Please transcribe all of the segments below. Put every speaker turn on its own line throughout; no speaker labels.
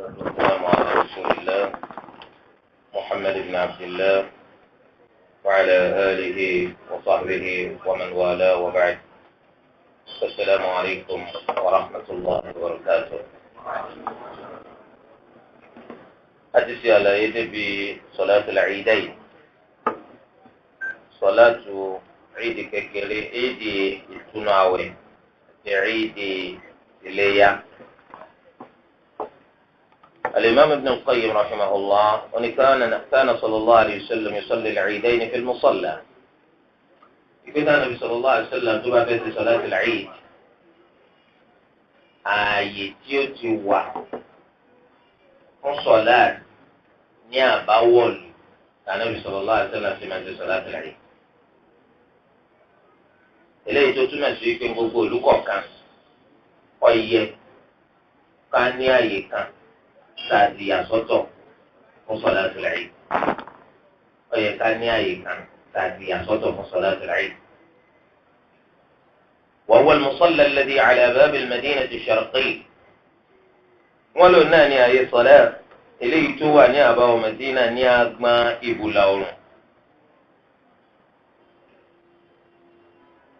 والسلام على رسول الله محمد بن عبد الله وعلى آله وصحبه ومن والاه وبعد. السلام عليكم ورحمة الله وبركاته. أتسي على يدي بصلاة العيدين، صلاة عيد ككلي، عيد التناوي، عيد إليا. الإمام ابن القيم رحمه الله كان صلى الله عليه وسلم يصلي العيدين في المصلى. إذا النبي صلى الله عليه وسلم tó bá fẹ́ ṣe صلاة العيد, ààyè tí ó ti wà fún sọláàtì ní àbáwọ̀lù Ànábì sallallahu alaihi wasallam ṣe máa ń ṣe صلاة العيد. Eléyìí tó túmọ̀ sí pé gbogbo ìlú kọ̀ọ̀kan ó yẹ ká ní ààyè kan tàbí àsọtọ̀ fún sọláàtì Eid. Ó yẹ ká ní ààyè kan tàbí àsọtọ̀ fún sọláàtì Eid. وهو المصلى الذي على باب المدينة الشرقي. Wọ́n lò náà ní ààyè sọlá eléyìí tó wà ní àbáwọ̀ Mẹ́dínà ní agbọn ìbùlà oòrùn.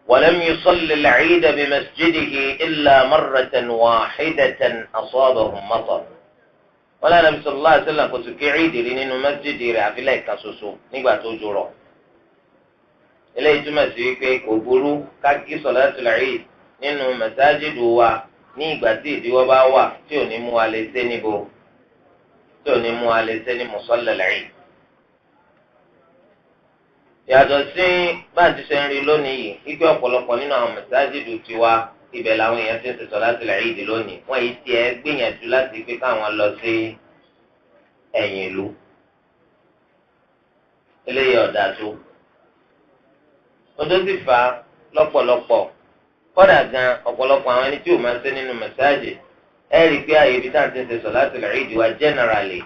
ولم يصل العيد بمسجده إلا مرة واحدة أصابهم مطر. Wọ́n lẹ́nu Ànábì sallallahu alaihi wasallam kò sì kí ìdí rí nínú mẹ́sídìí rẹ̀ àfi lẹ́ẹ̀kan ṣoṣo nígbà tó jọrọ̀. Eléyìí túmọ̀ sí wípé kò burú ká kí sọ̀látul Eid nínú mẹ́sájídù wa ní ìgbà tí ìdíwọ́ bá wà tí ò ní mú wa lè ṣe níbo, tí ò ní mú wa lè ṣe ní musallal Eid. Yàtọ̀ sí bá a ti ṣe ń rí lónìí yìí, wípé ọ̀pọ̀lọpọ̀ nínú àwọn mẹ́sájídù tiwa ibẹ̀ làwọn èèyàn ti ń ṣe sọ̀látul Eid lónìí. Wọ́n yìí tiẹ̀ gbìyànjú láti pé káwọn lọ sí ẹ̀yìn ìlú. Eléyìí ọ̀dà tó. Ọdún sì fà á lọ́pọ̀lọpọ̀. Kọ́dà gan ọ̀pọ̀lọpọ̀ àwọn ẹni tí ò máa ń ṣe nínú mẹ́sáàgì ẹ rí i pé àyè ibi tá à ń ti ṣe sọ̀látul Eid wa generally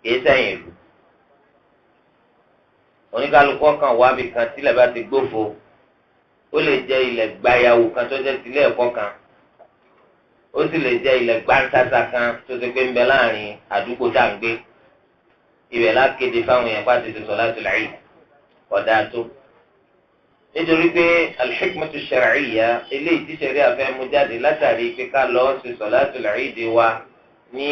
kìí sẹ́yìn ìlú. Oníkálukú kan wá bí kan tílẹ̀ bá ti gbófo, ó lè jẹ́ ilẹ̀ gbayawu kan tó jẹ́ tilé ẹ̀kọ́ kan, ó sì lè jẹ́ ilẹ̀ gbáǹtàtà kan tó ṣe pé ń bẹ láàrin àdúgbò tá à ń gbé. Ibẹ̀ lákéde fáwọn èèyàn pàṣẹ ṣe sọ̀látul Eid. Ọ̀dà tó. Nítorí pé al-hikmatu ash-shar'iyya eléyìí tí ṣẹ̀ríà fẹ́ mú jáde látàrí pé ká lọ ṣe sọ̀látul Eid wa ní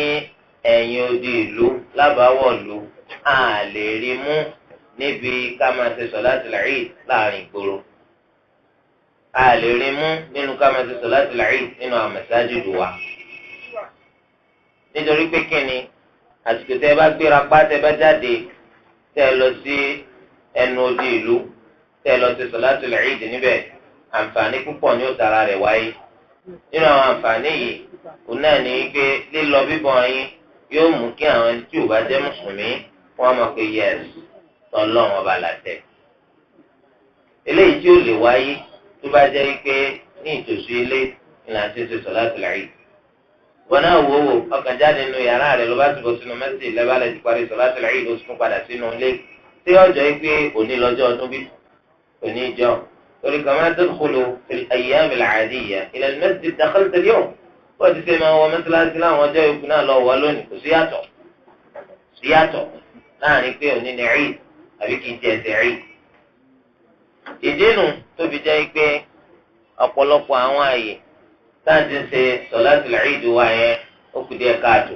ẹ̀yìn odi ìlú lábàáwọ̀lú, a lè rí mú níbi ká máa ṣe sọ̀látul Eid láàrin ìgboro. A lè rí mú nínú ká máa ṣe sọ̀látul Eid nínú àwọn mẹ́sáájìdù wa. Nítorí pé kíni àsìkò tẹ́ bá gbéra pa tẹ́ bá jáde tẹ́ lọ sí ẹnu odi ìlú tẹ́ lọ sí sọ̀látul Eid níbẹ̀, àǹfààní púpọ̀ ní ó tara rẹ̀ wáyé. Nínú àwọn àǹfààní yìí, òun náà ní pé lílọ bíbọ̀ yín yóò mú kí àwọn ẹni tí ò bá jẹ́ mùsùlùmí wọ́n mọ̀ pé yẹs tọ́lọ́run ọba làtẹ̀. Eléyìí tí ó lè wáyé tó bá jẹ́ pé ní ìtòsí ilé ìlànà tí ń ṣe sọ̀látul Eid. Wọn náà wò wò ọkàn jáde nínú yàrá rẹ̀ ló bá ti bọ̀ sínú mẹ́sì lẹ́bàálẹ̀ ti parí sọ̀látul Eid ó sì tún padà sínú ilé. Tí ọjọ́ yìí pé òní lọ́jọ́ ọdún bí òní jọ. Torí kama tadkhulu fil ayyam al-'adiyya ila al-masjid dakhalta al-yawm. Bó ti ṣe máa wọ mẹ́sàlásí láwọn ọjọ́ yòókù náà lọ wọ lónìí, kò síyàtọ̀. Síyàtọ̀ láàrin pé òní ni Eid àbí kì í tiẹ̀ ṣe Eid. Ìdínú tó fi jẹ́ pé ọ̀pọ̀lọpọ̀ àwọn àyè táǹtì ń ṣe sọ̀látul Eid wa yẹn ó kù díẹ̀ káàtó.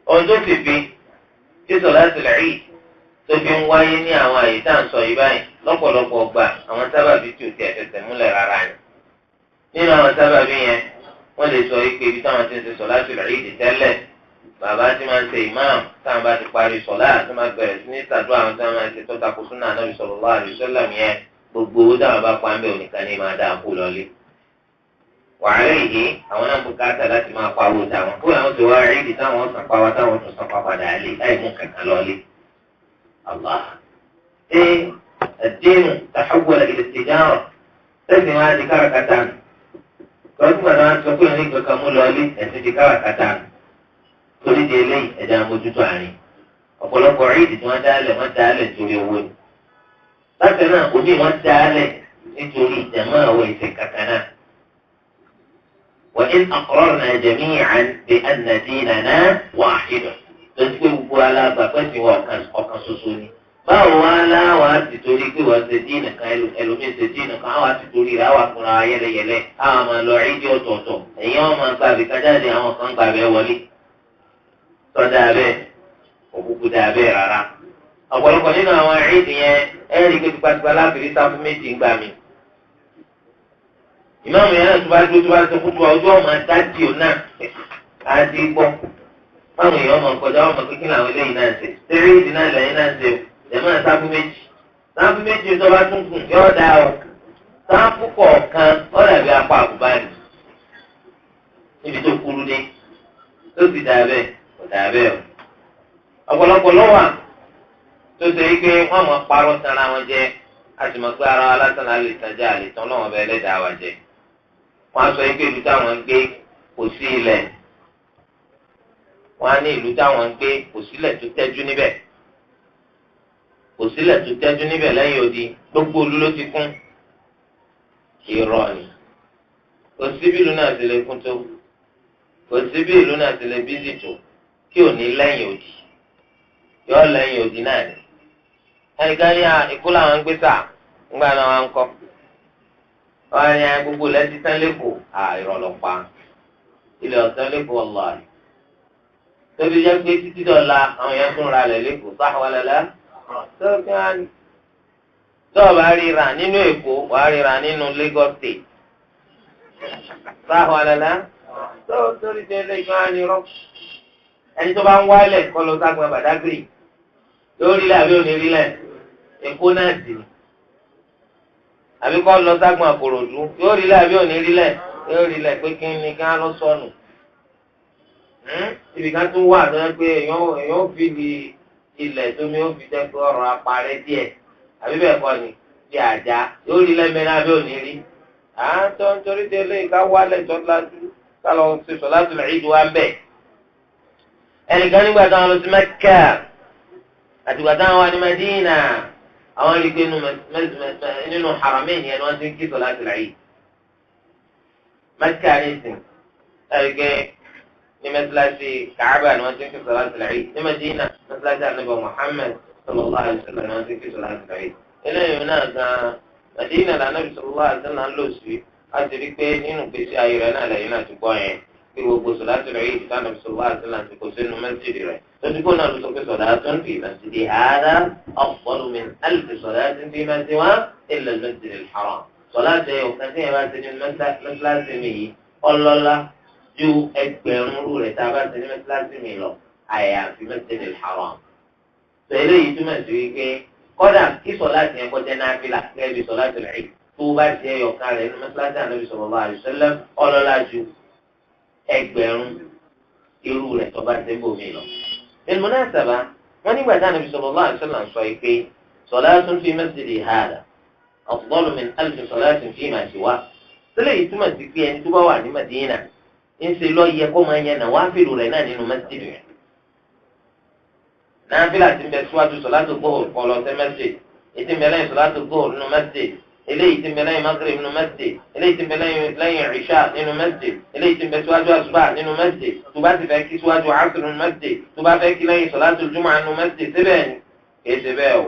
Ohun tó sì fi tí sọ̀látul Eid tó fi ń wáyé ní àwọn àyè tá à ń sọ yìí báyìí lọ́pọ̀lọpọ̀ gbà àwọn sábàbí tí ò tiẹ̀ fẹsẹ̀ múlẹ̀ rárá ni. Nínú àwọn sábàbí yẹn, wọ́n lè sọ pé ibi táwọn ti ń ṣe sọ̀látul Eid tẹ́lẹ̀, bàbá tí máa ń ṣe ìmáàmù táwọn bá ti parí sọ̀lá tó máa bẹ̀rẹ̀ sí ní ṣàdúrà àwọn táwọn máa ń ṣe tó takò súnà Ànábì sallallahu alaihi wasallam yẹn, gbogbo owó táwọn bá pa ń bẹ̀ òníkan ní máa dáa kú lọlé. Wàhálà yìí àwọn náà bùkátà láti máa pawó táwọn kó àwọn tó wá rídì táwọn sàn pa wá táwọn tún sàn pa padà lé láì mú kankan lọlé. Allah. Ṣé ad-dinu tahawwala ila at-tijara? Sẹ́sìn wá di káràkátà nù. Tọ́jú gbàdá wọn sọ pé òní kankan mú lọlé ẹ̀sìn di káràkátà nù. Torí di eléyìí ẹ̀dá mójútó àárín. Ọ̀pọ̀lọpọ̀ rídì tí wọ́n dálẹ̀ nítorí owó ni. Bákan náà òbí wọn dálẹ̀ nítorí ìjàmọ́ àwọn ìṣe kankan náà. Wa in aqrarna jami'an bi anna dinana wahidun. Lọ́sí pé gbogbo alágbà pẹ́sìn wa ọ̀kan ṣoṣo ni. Báwo wá láwa ti torí pé wọ́n ṣe dínà kan ẹlòmíín ṣe dínà kan àwa ti torí rẹ̀ àwa fúnra yẹlẹyẹlẹ àwọn máa lọ ìdí ọ̀tọ̀ọ̀tọ̀ ẹ̀yìn wọn máa gba àbíká jáde àwọn kan gba abẹ́ wọlé. Sọ́dà abẹ́ òkúkú dà abẹ́ rárá. Ọ̀pọ̀lọpọ̀ nínú àwọn ìdí yẹn ẹ̀rí pé tipátipá láfìrí sáfù méjì ń gbà mí. Ìmáàmù yẹn náà tó bá dúró tó bá sọ kútu ojú ọmọ adájí ò náà á ti gbọ́. Báwọn èèyàn ọmọ kọjá ọmọ kékeré làwọn eléyìí náà ṣe. Ṣeré ìdí náà lẹ́yìn náà ṣe o. Jẹ̀mọ́ sáfù méjì. Sáfù méjì tó bá tún gùn yóò dá o. Sáfù kọ̀ọ̀kan ó dàbí apá àbúbá ni. Níbi tó kúrú dé. Tó sì dà bẹ́ẹ̀ kò dà bẹ́ẹ̀ o. Ọ̀pọ̀lọpọ̀ ló wà tó ṣe wípé wọ́n mọ̀ parọ́ sanra wọn jẹ. A sì mọ̀ pé ara wa lásán la lè tàn jẹ́ àlè tán lọ́wọ́ bẹ́ẹ̀ lẹ́dàá wa jẹ. Wọ́n á sọ wípé ìlú táwọn ń gbé kò sí ilẹ̀. Wọ́n á ní ìlú táwọn ń gbé kò sílẹ̀ tó tẹ́jú níbẹ̀. Kò sílẹ̀ tó tẹ́jú níbẹ̀ lẹ́yìn odi gbogbo olú ló ti kún. Irọ́ ni. Kò sí bí ìlú náà ti lè kún tó. Kò sí bí ìlú náà ti lè bízì tó kí ò ní lẹ́yìn odi. Yọ lẹ́yìn odi náà ni. Ẹnìkan ní Èkó làwọn ń gbé sà ńgbà náà wọn ń kọ́. Wọ́n á ní gbogbo lẹ́sí tán lẹ́kọ̀ọ́ irọ́ ló pa. Ilẹ̀ ọ̀tán lẹ́kọ̀ọ́ ọ̀lá. Tóbi jẹ́ pé títí dọ̀la àwọn èèyàn tún ra lẹ̀ lẹ́kọ̀ọ́ sáà wà lẹ́lẹ́. Tó o bá ríra nínú Èkó wà á ríra nínú Lagos State. Sáà wà lẹ́lẹ́. Tó o torí dé lẹ́kọ̀ọ́ á ní rọ́. Ẹni tó bá ń wálẹ̀ kọ́ lọ ságun Badagry. Yóò rí lẹ̀ àbí òní rí lẹ̀. Èkó náà sì ni. Àbí kọ́ lọ ságun Àkòròdú. Yóò rí lẹ̀ àbí òní rí lẹ̀. Yóò rí lẹ̀ pé kí ni ká lọ sọnù. Ibi kan tún wà tó yẹ pé èèyàn fi di ilẹ̀ tómi ó fi jẹ́ pé ọ̀rọ̀ aparẹ́ díẹ̀ àbí bẹ́ẹ̀ kọ́ ni bí àjà yóò rí lẹ́mẹ̀rẹ́ àbí òní rí. À ń tọ́ nítorí délé ká wálẹ̀ tó lájú ká lọ sí sọ̀látul Eid wa ń bẹ̀. Ẹnìkan nígbà táwọn lọ sí Mẹ́kà àtìgbà táwọn wà ní Mẹ́dínà àwọn rí i pé nínú Haramain yẹn ni wọ́n ti ń kí sọ̀látul Eid. Mẹ́kà ní ìsìn ẹ̀ríkẹ́ ní mẹsàlásì Kaaba ni wọ́n ti ń kí sọ̀látul Eid ní Madina mẹsàlásì Ànábì Muhammad sallallahu alaihi wasallam ni wọ́n ti ń kí sọ̀látul Eid. Eléyìí náà gan Madina lànàbì sallallahu alaihi wasallam ń lò sí a ti rí pé nínú gbèsè ayé rẹ̀ náà lẹ́yìn náà ti gbọ́ yẹn pé gbogbo sọ̀látul Eid tànàbì sallallahu alaihi wasallam ti kó sínú mẹ́sìdì rẹ̀ lọ́sí kó náà ló sọ pé salatun fi masjidi hadha afdalu min alfi salatin fi ma siwa illa al-masjid al-haram. Sọ̀láàtì ọ̀kan tí yẹn bá ti ní mẹ́sàlásì mi yìí ọlọ́lá ju ẹgbẹ̀rún rú rẹ̀ tá a bá ti ní mẹ́sàlásì mi lọ àyàfi masjidil haram. Sọ eléyìí túmọ̀ sí wípé kọ́dà kí sọ̀láàtì yẹn kọjá náfìlà gẹ́gẹ́ bí sọ̀láàtì rẹ̀ tó bá ti ẹyọ kan rẹ̀ nínú mẹ́sàlásì Ànábì sallallahu alaihi wasallam ọlọ́lá ju ẹgbẹ̀rún irú rẹ̀ tó bá ti ń bòmí lọ. Bil munasaba wọ́n nígbà tí Ànábì sallallahu alaihi wasallam sọ pé salatun fi masjidi hada afdalu min alfi salatin fima siwa. Sílẹ̀ yìí túmọ̀ sí pé ẹni tó bá wà ní Madina ń ṣe lọ yẹ kó máa yẹn nàwáfílù rẹ̀ náà nínú mẹ́sídìí rẹ̀. Nàfílà ti ń bẹ síwájú sọ̀látù gbóhùr kọ́ lọ sí mẹ́sídìí, ètí ń bẹ lẹ́yìn sọ̀látù gbóhùr nínú mẹ́sídìí, eléyìí ti ń bẹ lẹ́yìn magrib nínú mẹ́sídìí, eléyìí ti ń bẹ lẹ́yìn ìṣá nínú mẹ́sídìí, eléyìí ti ń bẹ síwájú àsùbá nínú mẹ́sídìí, tó bá ti fẹ́ kí síwájú asr nínú mẹ́sídìí, tó bá fẹ́ kí lẹ́yìn sọ̀látù jùmọ̀ nínú mẹ́sídìí síbẹ̀ ni kìí ṣe bẹ́ẹ̀ o.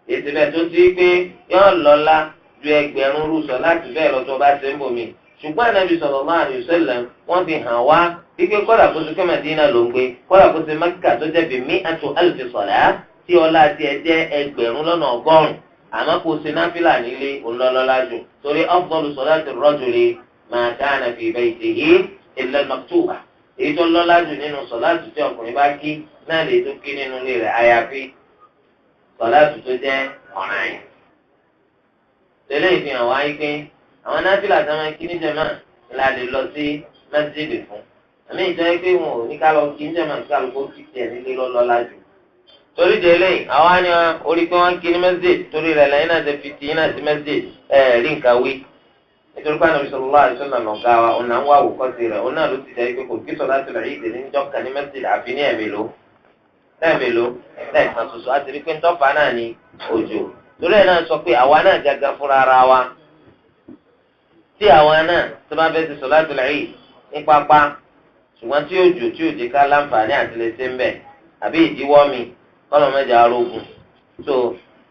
Kìí ṣe bẹ́ẹ̀ tó ti pé yóò lọ́lá ju ẹgbẹ̀rún rú sọ̀látù bẹ́ẹ̀ lọ tó bá ṣe ń bomi. Ṣùgbọ́n Ànábì sallallahu alaihi wasallam wọ́n fi hàn wá wípé kọ́dà kó ṣe Mẹ́dínà ló ń gbé kọ́dà kó ṣe Mẹ́kà tó jẹ́ bíi mi'atu alfi salat tí ọlá tiẹ̀ jẹ́ ẹgbẹ̀rún lọ́nà ọgọ́rùn-ún àmọ́ kó ṣe náfìlà nílé ònlọ́lọ́lá jù torí afdalu salati rajuli ma kana fi baytihi illa al-maktuba èyí tó lọ́lá jù nínú sọ̀láàtù tí ọkùnrin bá kí náà lè tó kí nínú ilé rẹ̀ àyàfi sọ̀láàtù tó jẹ́ ọ̀ranyàn. Tẹ́lẹ̀ ìfihàn wáyé pé àwọn náfìlà tó máa ń kí ní jàmá la lè lọ sí mẹsídìí fún àmì ìjọ yìí pé wọn ò ní ká lọ kí ní jàmá kí alùpùpù kí tiẹ̀ nílé lọ́lọ́lá jù. Torí délé àwa ni orí pé wọ́n ń kí ní mẹsídìí torí rẹ̀ lẹ́yìn náà ti fi tì í náà sí mẹsídìí ẹ̀ rí nǹkan wí. Nítorí pé Ànábì sallallahu alaihi wasallam lọ̀gá wa ọ̀nà ń wá àwòkọ́sí rẹ̀ ọ̀nà ló ti jẹ́ pé kò kí sọ̀látul Eid níjọ́ kan ní mẹsídìí àfi ní ẹ̀mélòó lẹ́ẹ̀mélòó lẹ́ẹ̀kan ṣoṣo àti rí pé ńtọ́fà náà ni òjò. Torí ẹ̀ náà sọ pé àwa náà gangan fúnra ara wa Tí àwọn náà tó bá fẹ́ ti sọ̀látul Eid ní pápá, ṣùgbọ́n tí òjò tí òjò ká láǹfààní àti lè ṣe ń bẹ̀ àbí ìdíwọ́ mi kọ́lọ̀ mẹ́jọ arógun. So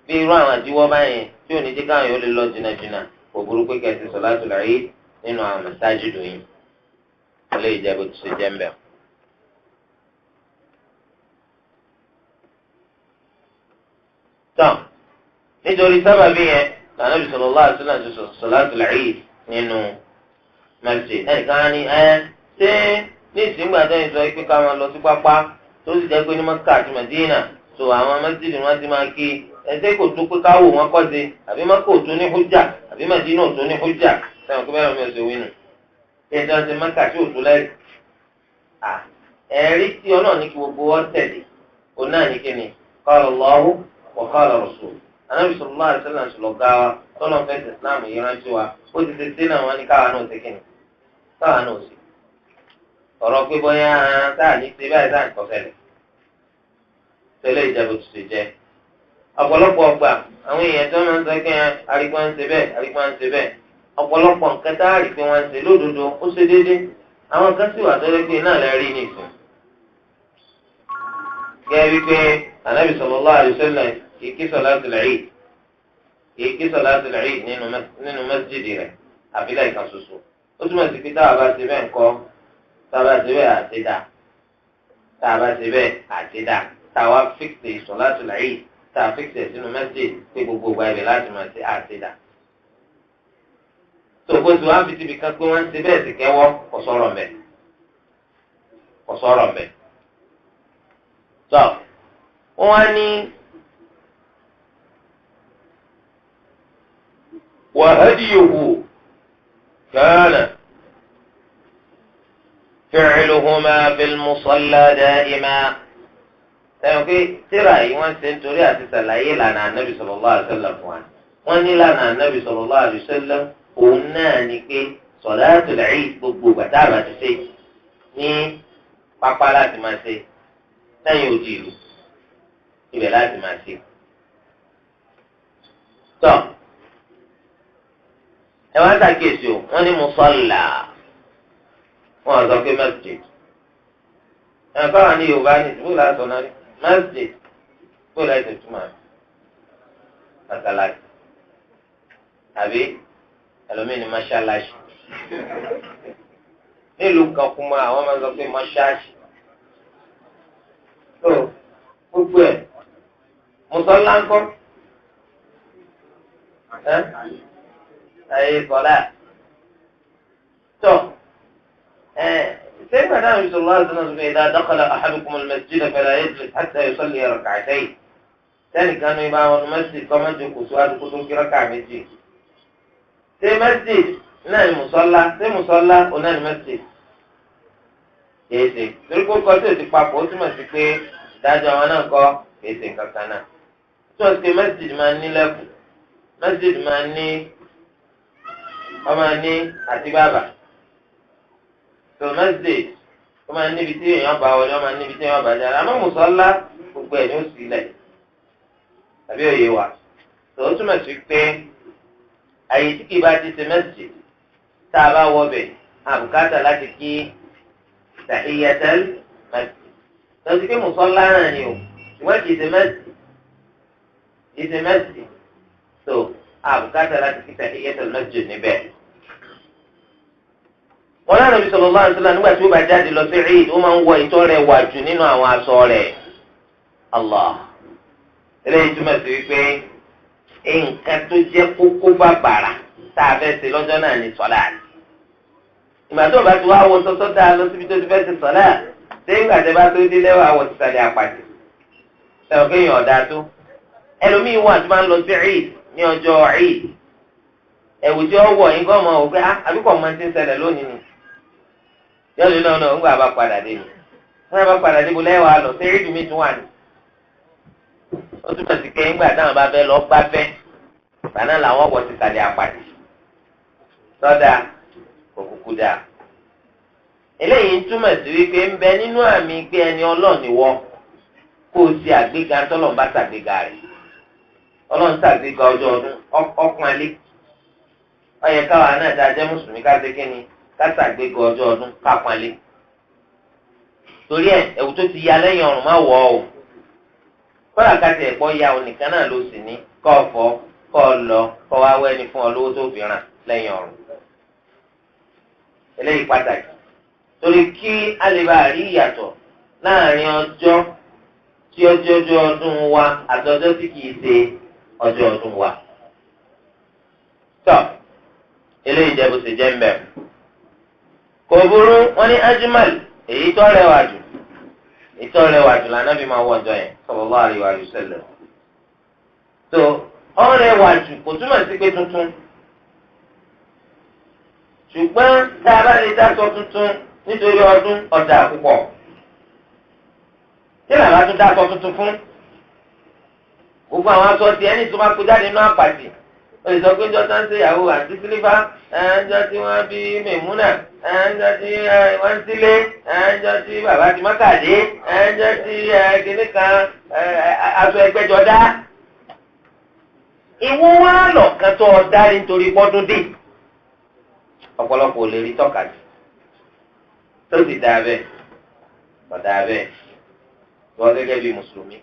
bí irú àwọn àdíwọ́ báyẹn tí ò ní jẹ́ káwọn yóò lè lọ jìnnàjìnnà, kò burú pé kẹ́ ti sọ̀látul Eid nínú àwọn màsájídù yìí. Eléyìí jẹ́ bó ti ṣe jẹ́ ń bẹ̀. Tán nítorí sábàbí yẹn Ànábì sallallahu alaihi wasallam ti sọ̀látul Eid nínú masjid. Ẹnìkan á ní ṣé ní ìsìngbà tẹ́yìn sọ pé ká máa lọ sí pápá tó sì jẹ́ pé ní Mẹ́kà àti Mẹ́dínà tó àwọn masjid wọn ti máa kí, ẹsẹ̀ kò tó pé káwò wọn kọ́ sí, àbí Mẹ́kà ò tó ní hujja, àbí Mẹ́dínà ò tó ní hujja? Sẹ́wọ̀n kí bẹ́ẹ̀ mi ò ṣe wí nù. Ṣé ìjọba ti Mẹ́kà tí ò tó lẹ́rìí? Ẹ̀rí tí Ọlọ́run ní kí gbogbo wọn tẹ̀lé òun náà ní kíni? Qala Allahu wa qala Rasul. Ànábì sallallahu alaihi wasallam lọ̀gá wa tọ́lọ́ fẹ́sẹ̀ Islam yìí rántí wa, ó ti ṣe sí náà wọn ní káwa náà ṣe kíni? Káwa náà ṣe. Ọ̀rọ̀ pé bóyá táà ní ṣe báyìí táà ní kọ́sẹ̀lẹ̀. Tẹ́lẹ̀ ìjẹ́bù tó ṣe jẹ́. Ọ̀pọ̀lọpọ̀ ọgbà àwọn èèyàn tó máa ń sọ pé arígbá ń ṣe bẹ́ẹ̀, arígbá ń ṣe bẹ́ẹ̀. Ọ̀pọ̀lọpọ̀ nǹkan tá a rí pé wọ́n ń ṣe lódodo ó ṣe déédéé. Àwọn kan sì wà tó lé pé náà lè rí nìsín. Gẹ́gẹ́ bí pé Ànábì sallallahu alaihi wasallam kìí kí sọ̀látul Eid, kìí kí sọ̀látul Eid nínú mẹ́sídìí rẹ̀ àfi lẹ́ẹ̀kan ṣoṣo. Ó túmọ̀ sí pé táwa bá ṣe bẹ́ẹ̀ ńkọ́, táwa ṣe bẹ́ẹ̀ àti dà, táwa ṣe bẹ́ẹ̀ àti dà, táwa fíksì sọ̀látul Eid, táwa fíksì sínú mẹ́sídìí pé gbogbo ìgbà ibẹ̀ láti máa ṣe àti dà. Tòkó tí wọ́n á fi síbi kan pé wọ́n ń ṣe bẹ́ẹ̀ sì kẹ́wọ́, kò sọ̀rọ̀ mbẹ̀, kò sọ̀rọ̀ mbẹ̀. Tọ́ wọ́n á ní. وهديه كان فعلهما في المصلى دائما. Sẹ́yìn pé tíra yìí wọ́n ṣe nítorí àti ṣàlàyé ìlànà ànábì sallallahu alaihi wasallam fún wa. Wọ́n ní ìlànà ànábì sallallahu alaihi wasallam òun náà ni pé sọ̀látul Eid gbogbo gbàtà àbá ti ṣe ní pápá láti máa ṣe sẹ́yìn òdì ìlú ibẹ̀ láti máa ṣe. Tọ́ ẹ wá ṣàkíyèsí o, wọ́n ní musalla, wọ́n sọ pé masjid. Ẹ káwọn ní Yorùbá ní ìbò láti ọ̀nà ní masjid, bó láti túmọ̀ mọ́sálásí àbí ẹlòmíì ní mọ́ṣáláṣí. Nílùú kan kú mọ́ àwọn máa ń sọ pé mọ́ṣáláṣí. Tó gbogbo ẹ̀ musalla ńkọ́ ayé sọlá tó sẹ́yìn náà bisalòlá àti nàá sọ̀rọ̀ idha dakhala ahadukum al-masjida fala yajlis hatta yusalli rak'atayn. Sẹ́nìkan ní ibà wọn masjid kọ́mọ́jú kò síwájú kó tó kí rákà méjì. Ṣé masjid náà ni musalla? Ṣé musalla ò náà ni masjid? Kèéṣe torí kó kọ́ sí òsì papọ̀ ó túmọ̀ sí pé ìdájọ́ àwọn náà kọ́ kèéṣe kankan náà. Túmọ̀ sí pé masjid máa ní lẹ́kùn, masjid máa ní ọmọ ní àti bàbà. Tó masjid ó máa níbi tí èèyàn bá wọlé, ó máa níbi tí èèyàn bá jáde. Àmọ́ mùsọ́lá gbogbo ẹ̀ ní ó sì lẹ̀ tàbí òye wa. Tó o túmọ̀ sí pé àyè tí kìí bá ti ṣe masjid tá a bá wọ bẹ̀ àbùkátà láti kí tahiyatul masjid. Tó o ti pé mùsọ́lá náà ni o, ṣùgbọ́n kìí ṣe masjid, kìí ṣe masjid. Tó àbùkátà láti kí tahiyatul masjid níbẹ̀. Wọn náà Nabi sallallahu alaihi wasallam nígbà tí ó bá jáde lọ sí Eid, ó máa ń wọ ìtọ́ rẹ̀ wà jù nínú àwọn aṣọ rẹ̀. Allah. Eléyìí túmọ̀ sí wípé nǹkan tó jẹ́ kókó bàbàrà tá a fẹ́ ṣe lọ́jọ́ náà ní sọ́lá. Ìgbà tó bá ti wá wọ sọ́sọ́ dáa lọ síbi tó ti fẹ́ ṣe sọ́lá, ṣé ìgbà tẹ́ bá tó dé lẹ́wọ̀ àwọ̀ sísàlẹ̀ àpàdé? Sẹ́wọ̀n kéèyàn ọ̀dà tó. Ẹlòmíín wà tó máa ń lọ sí Eid ní ọjọ́ Eid. Ẹ̀wù tí ó wọ̀ yín kọ́ mọ̀ ọ́ pé àbíkọ̀ máa ti ń ṣẹlẹ̀ lónìí ni. Yọ̀lù náà náà ńgbà bá padà dé ni. Wọ́n bá padà dé bo lẹ́wọ̀ àlọ́ sí Eid mi tún wà ní. Ó túmọ̀ sí pé ńgbà táwọn bá fẹ́ lọ gbáfẹ́, bàná làwọn wọ̀ sísàlẹ̀ àpàdé. Sọ́dà kò kúkú dáa. Eléyìí ń túmọ̀ sí wípé ń bẹ nínú àmì pé ẹni Ọlọ́run ni wọ́ kó o ṣe àgbéga tọ́lọ́run bá ṣàgbéga rẹ̀. Ọlọ́run ṣàgbéga ọjọ́ ọdún ọpọ́nlé. Ó yẹ káwa náà tá a jẹ́ mùsùlùmí ká ṣe kíni ká ṣàgbéga ọjọ́ ọdún ká pọ́nlé. Torí ẹ̀ ẹ̀wù tó ti ya lẹ́yìn ọrùn má wọ̀ ọ́ o. Kọ́lá ká tiẹ̀ pọ̀ ya onìkan náà ló sì ní kọ́ ọ fọ́ kọ́ ọ lọ kọ́ wá wẹ́ni fún ọ lówó tó fi ràn lẹ́yìn ọrùn. Eléyìí pàtàkì torí kí a lè bá rí ìyàtọ̀ láàrin ọjọ́ tí ọjọ́ ọjọ́ ọdún wa àti ọjọ́ tí kìí ṣe ọjọ́ ọdún wa. Tọ́ eléyìí jẹ́ bó ṣe jẹ́ mbẹ́. Kò burú wọ́n ní Ajmal èyí tó rẹwà jù èyí tó rẹwà jù lànà bí máa wọ ọjọ́ yẹn sallallahu alaihi wa sallam. Tó ó rẹwà jù kò túmọ̀ sí pé tuntun. Ṣùgbọ́n tá a bá lè dáṣọ tuntun nítorí ọdún ọ̀dà púpọ̀. Kí làbá tún dáṣọ tuntun fún? Gbogbo àwọn aṣọ ti ẹni tó máa kó jáde nínú àpàtì. Ó lè sọ pé ńjọ́ tó ń ṣe ìyàwó àti sílífà, ńjọ́ tí wọ́n bí Mẹ̀múnà, ńjọ́ tí wọ́n ń sílé, ńjọ́ tí bàbá ti mọ́kàdé, ńjọ́ tí kinní kan aṣọ ẹgbẹ́jọdá. Ìwọ wá lọ̀kan tó ọ dárí nítorí pọ́dún dé. Ọ̀pọ̀lọpọ̀ ò lè rí tọ́ka jù. Tó sì dáa bẹ́ẹ̀, kò dáa bẹ́ẹ̀. Wọ́n gẹ́gẹ́ bí mùsùlùmí.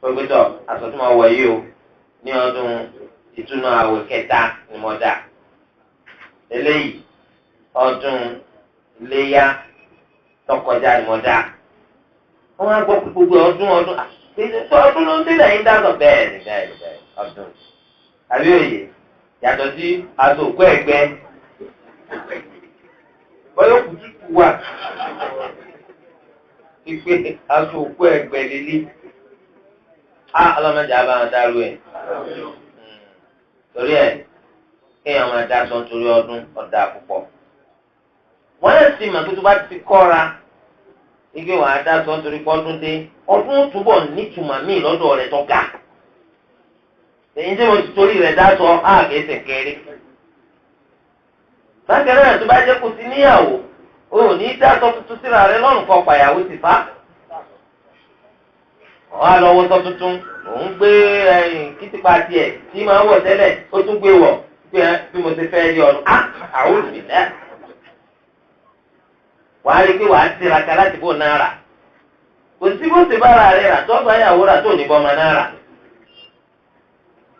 Pé tọ́ aṣọ tí mo wọ̀ yìí o ní ọdún ìtúnu àwẹ̀ kẹta ni mo dà. Eléyìí ọdún iléyá tọkọjá ni mo dà. Wọ́n á gbọ́ pé gbogbo ọdún ọdún ọdún ló ń dé lẹ́yìn dáàbò bẹ́ẹ̀ ni bẹ́ẹ̀ ni bẹ́ẹ̀ ọdún. Àbí òye yàtọ̀ sí aṣọ òkú ẹ̀gbẹ́. Bọ́lá kùtùkù wà ìpè aṣọ òkú ẹ̀gbẹ́ lélẹ̀. Á ọlọ́mọdé abáwọn dárú ẹ̀. Torí ẹ̀ kéèyàn máa dáṣọ nítorí ọdún ọ̀dà púpọ̀. Wọ́n lè sì mọ̀ pé tó bá ti kọ́ra ike wàá dáṣọ nítorí pọ́dún dé ọdún túbọ̀ nítumọ̀ míì lọ́dọ̀ rẹ̀ tó ga. Èyí tí mo ti torí rẹ̀ dáṣọ á kìí ṣe kéré. Bákan náà tó bá jẹ́ kó ti níyàwó o ò ní dáṣọ tuntun síra rẹ lọ́rùn kan pàyàwó ti fa. Wọ́n á lọ wọṣọ tuntun òun gbé kìtìpá tiẹ̀ tí máa wọ̀ tẹ́lẹ̀ ó tún gbé wọ̀ pé bí mo ti fẹ́ rí ọ̀nà àwọn olùdílẹ̀. Wàá rí i pé wàá tiraka láti bò náírà. Kò sí bó ti bára rẹ rà tó bá yàwó rà tó ní bọ́mọ náírà.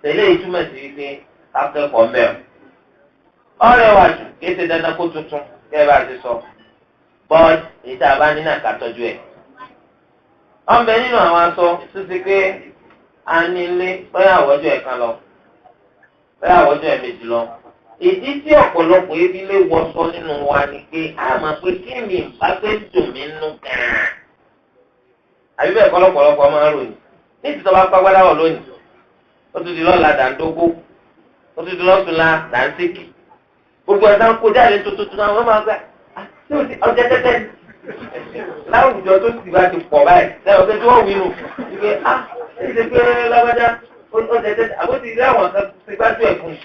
Tẹ̀lé ìtumọ̀ sí wípé akẹ́kọ̀ọ́ mẹ́rin. Ọ̀rẹ́ wa jù kí ṣe dandan kó tuntun kẹ́ ẹ bá ti sọ. Bọ́ọ̀dì èyí tá a bá ní náà ká tọ́jú ẹ̀. Ọ̀nbẹ nínú àwọn aṣọ tó ti pé a ní ilé bóyá àwọ̀jọ́ ẹ̀kan lọ bóyá àwọ̀jọ́ ẹ̀mejì lọ. Ìdí tí ọ̀pọ̀lọpọ̀ ebi lè wọṣọ nínú wa ni pé a máa pé kí mi bá pé dùn mí nú gan-an. Àbí bẹ́ẹ̀ kọ́ lọ́pọ̀lọpọ̀ máa ń ròyìn. Ní ìtìtọ́ bá pàgbádá wọ̀ lónìí, ó tún di lọ́la dàńdógó, ó tún di lọ́túnla dàńsíkì. Gbogbo ẹ̀dá ń kó jáde tuntun àwọn máa gbà ọjọ́ tẹ́tẹ́ ni. Láwùjọ tó ti bá ti pọ̀ báyìí lẹ́yìn ọ̀sẹ̀ tí wọ́n wí nù wípé á ṣe pé lágbájá ọjọ́ tẹ́tẹ́ àbó ti rí àwọn kan ti gbájú ẹ̀ fún un.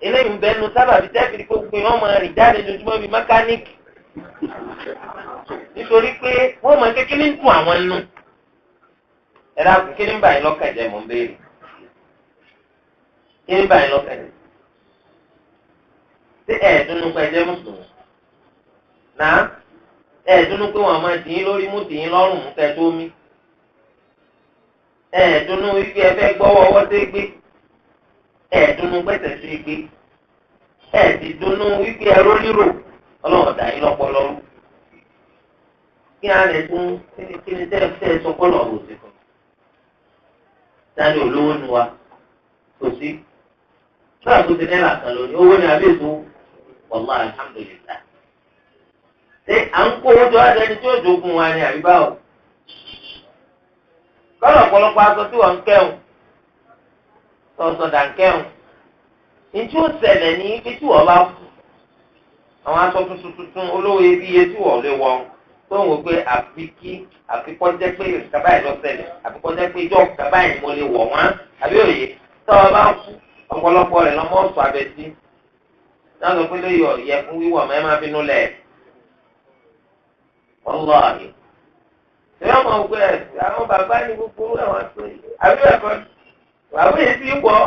Eléyìí ń bẹnu sábàbí tẹ́fìrí pé gbogbo wọn máa rìn jáde lójúmọ́ bíi mẹkáníìkì nítorí pé wọ́n máa kékeré ń dùn àwọn nù. Ẹ dákun kí ní bá yín lọ́kàn jẹ́ mò ń béèrè kí ní bá yín lọ́kàn jẹ́ ṣé ẹ̀ẹ́dúnú pé ẹ jẹ́ mùsùlùmí? Náà ẹ̀ẹ́dúnú pé wọ́n máa dìín lórí mú dìín lọ́rùn mú kẹ́ tó mí. Ẹ̀ẹ́dúnú wípé ẹ fẹ́ gbọ́wọ́ ọwọ́ sí gbé. Ẹ̀ẹ́dúnú gbẹ́sẹ̀ sí gbé. Ẹ̀ẹ́dúnú wípé ẹ rólírò ọlọ́run dà yín lọ́pọlọ́rú. Kí á lè tún kí ni tẹ́ ẹ sọ kọ́lọ̀ ọ̀hún sí fún. Sani olówó nu wa kò sí. Sọ́ra kò sí náírà kan lónìí owó ni àbí èso wàlláhi alhamdulillah. Ṣé à ń kó owó jọ ẹni tí ó jogun wa ni àbí báwo? Kọ́lọ̀ ọ̀pọ̀lọpọ̀ aṣọ tí wọ́n ń kẹ́hùn sọ̀sọ̀ dà ń kẹ́hùn. Ìtí ó ṣẹlẹ̀ ní pé tí wọ́n bá kú àwọn aṣọ tuntun tuntun olówó iyebíye tí wọ́n lè wọ̀ tó ń wò pé àfi kí àfikọ́ jẹ́ pé kaba yìí lọ ṣẹlẹ̀ àfikọ́ jẹ́ pé ìjọ kaba yìí mo lè wọ̀ wọ́n àbí òye tọ́ ọ bá kú ọ̀pọ̀lọpọ̀ rẹ̀ lọ́mọ ọ̀sọ̀ abẹ́tí náà sọ pé lóye ọ̀yẹ fún wíwọ̀ mọ́ ẹ máa fi nulẹ̀ wọ́lọ́ọ̀hìn. Ṣé wọ́n mọ̀ pé àwọn bàbá ní gbogbo àwọn àti àbí ẹ̀kọ́ bàbá yìí ti wọ̀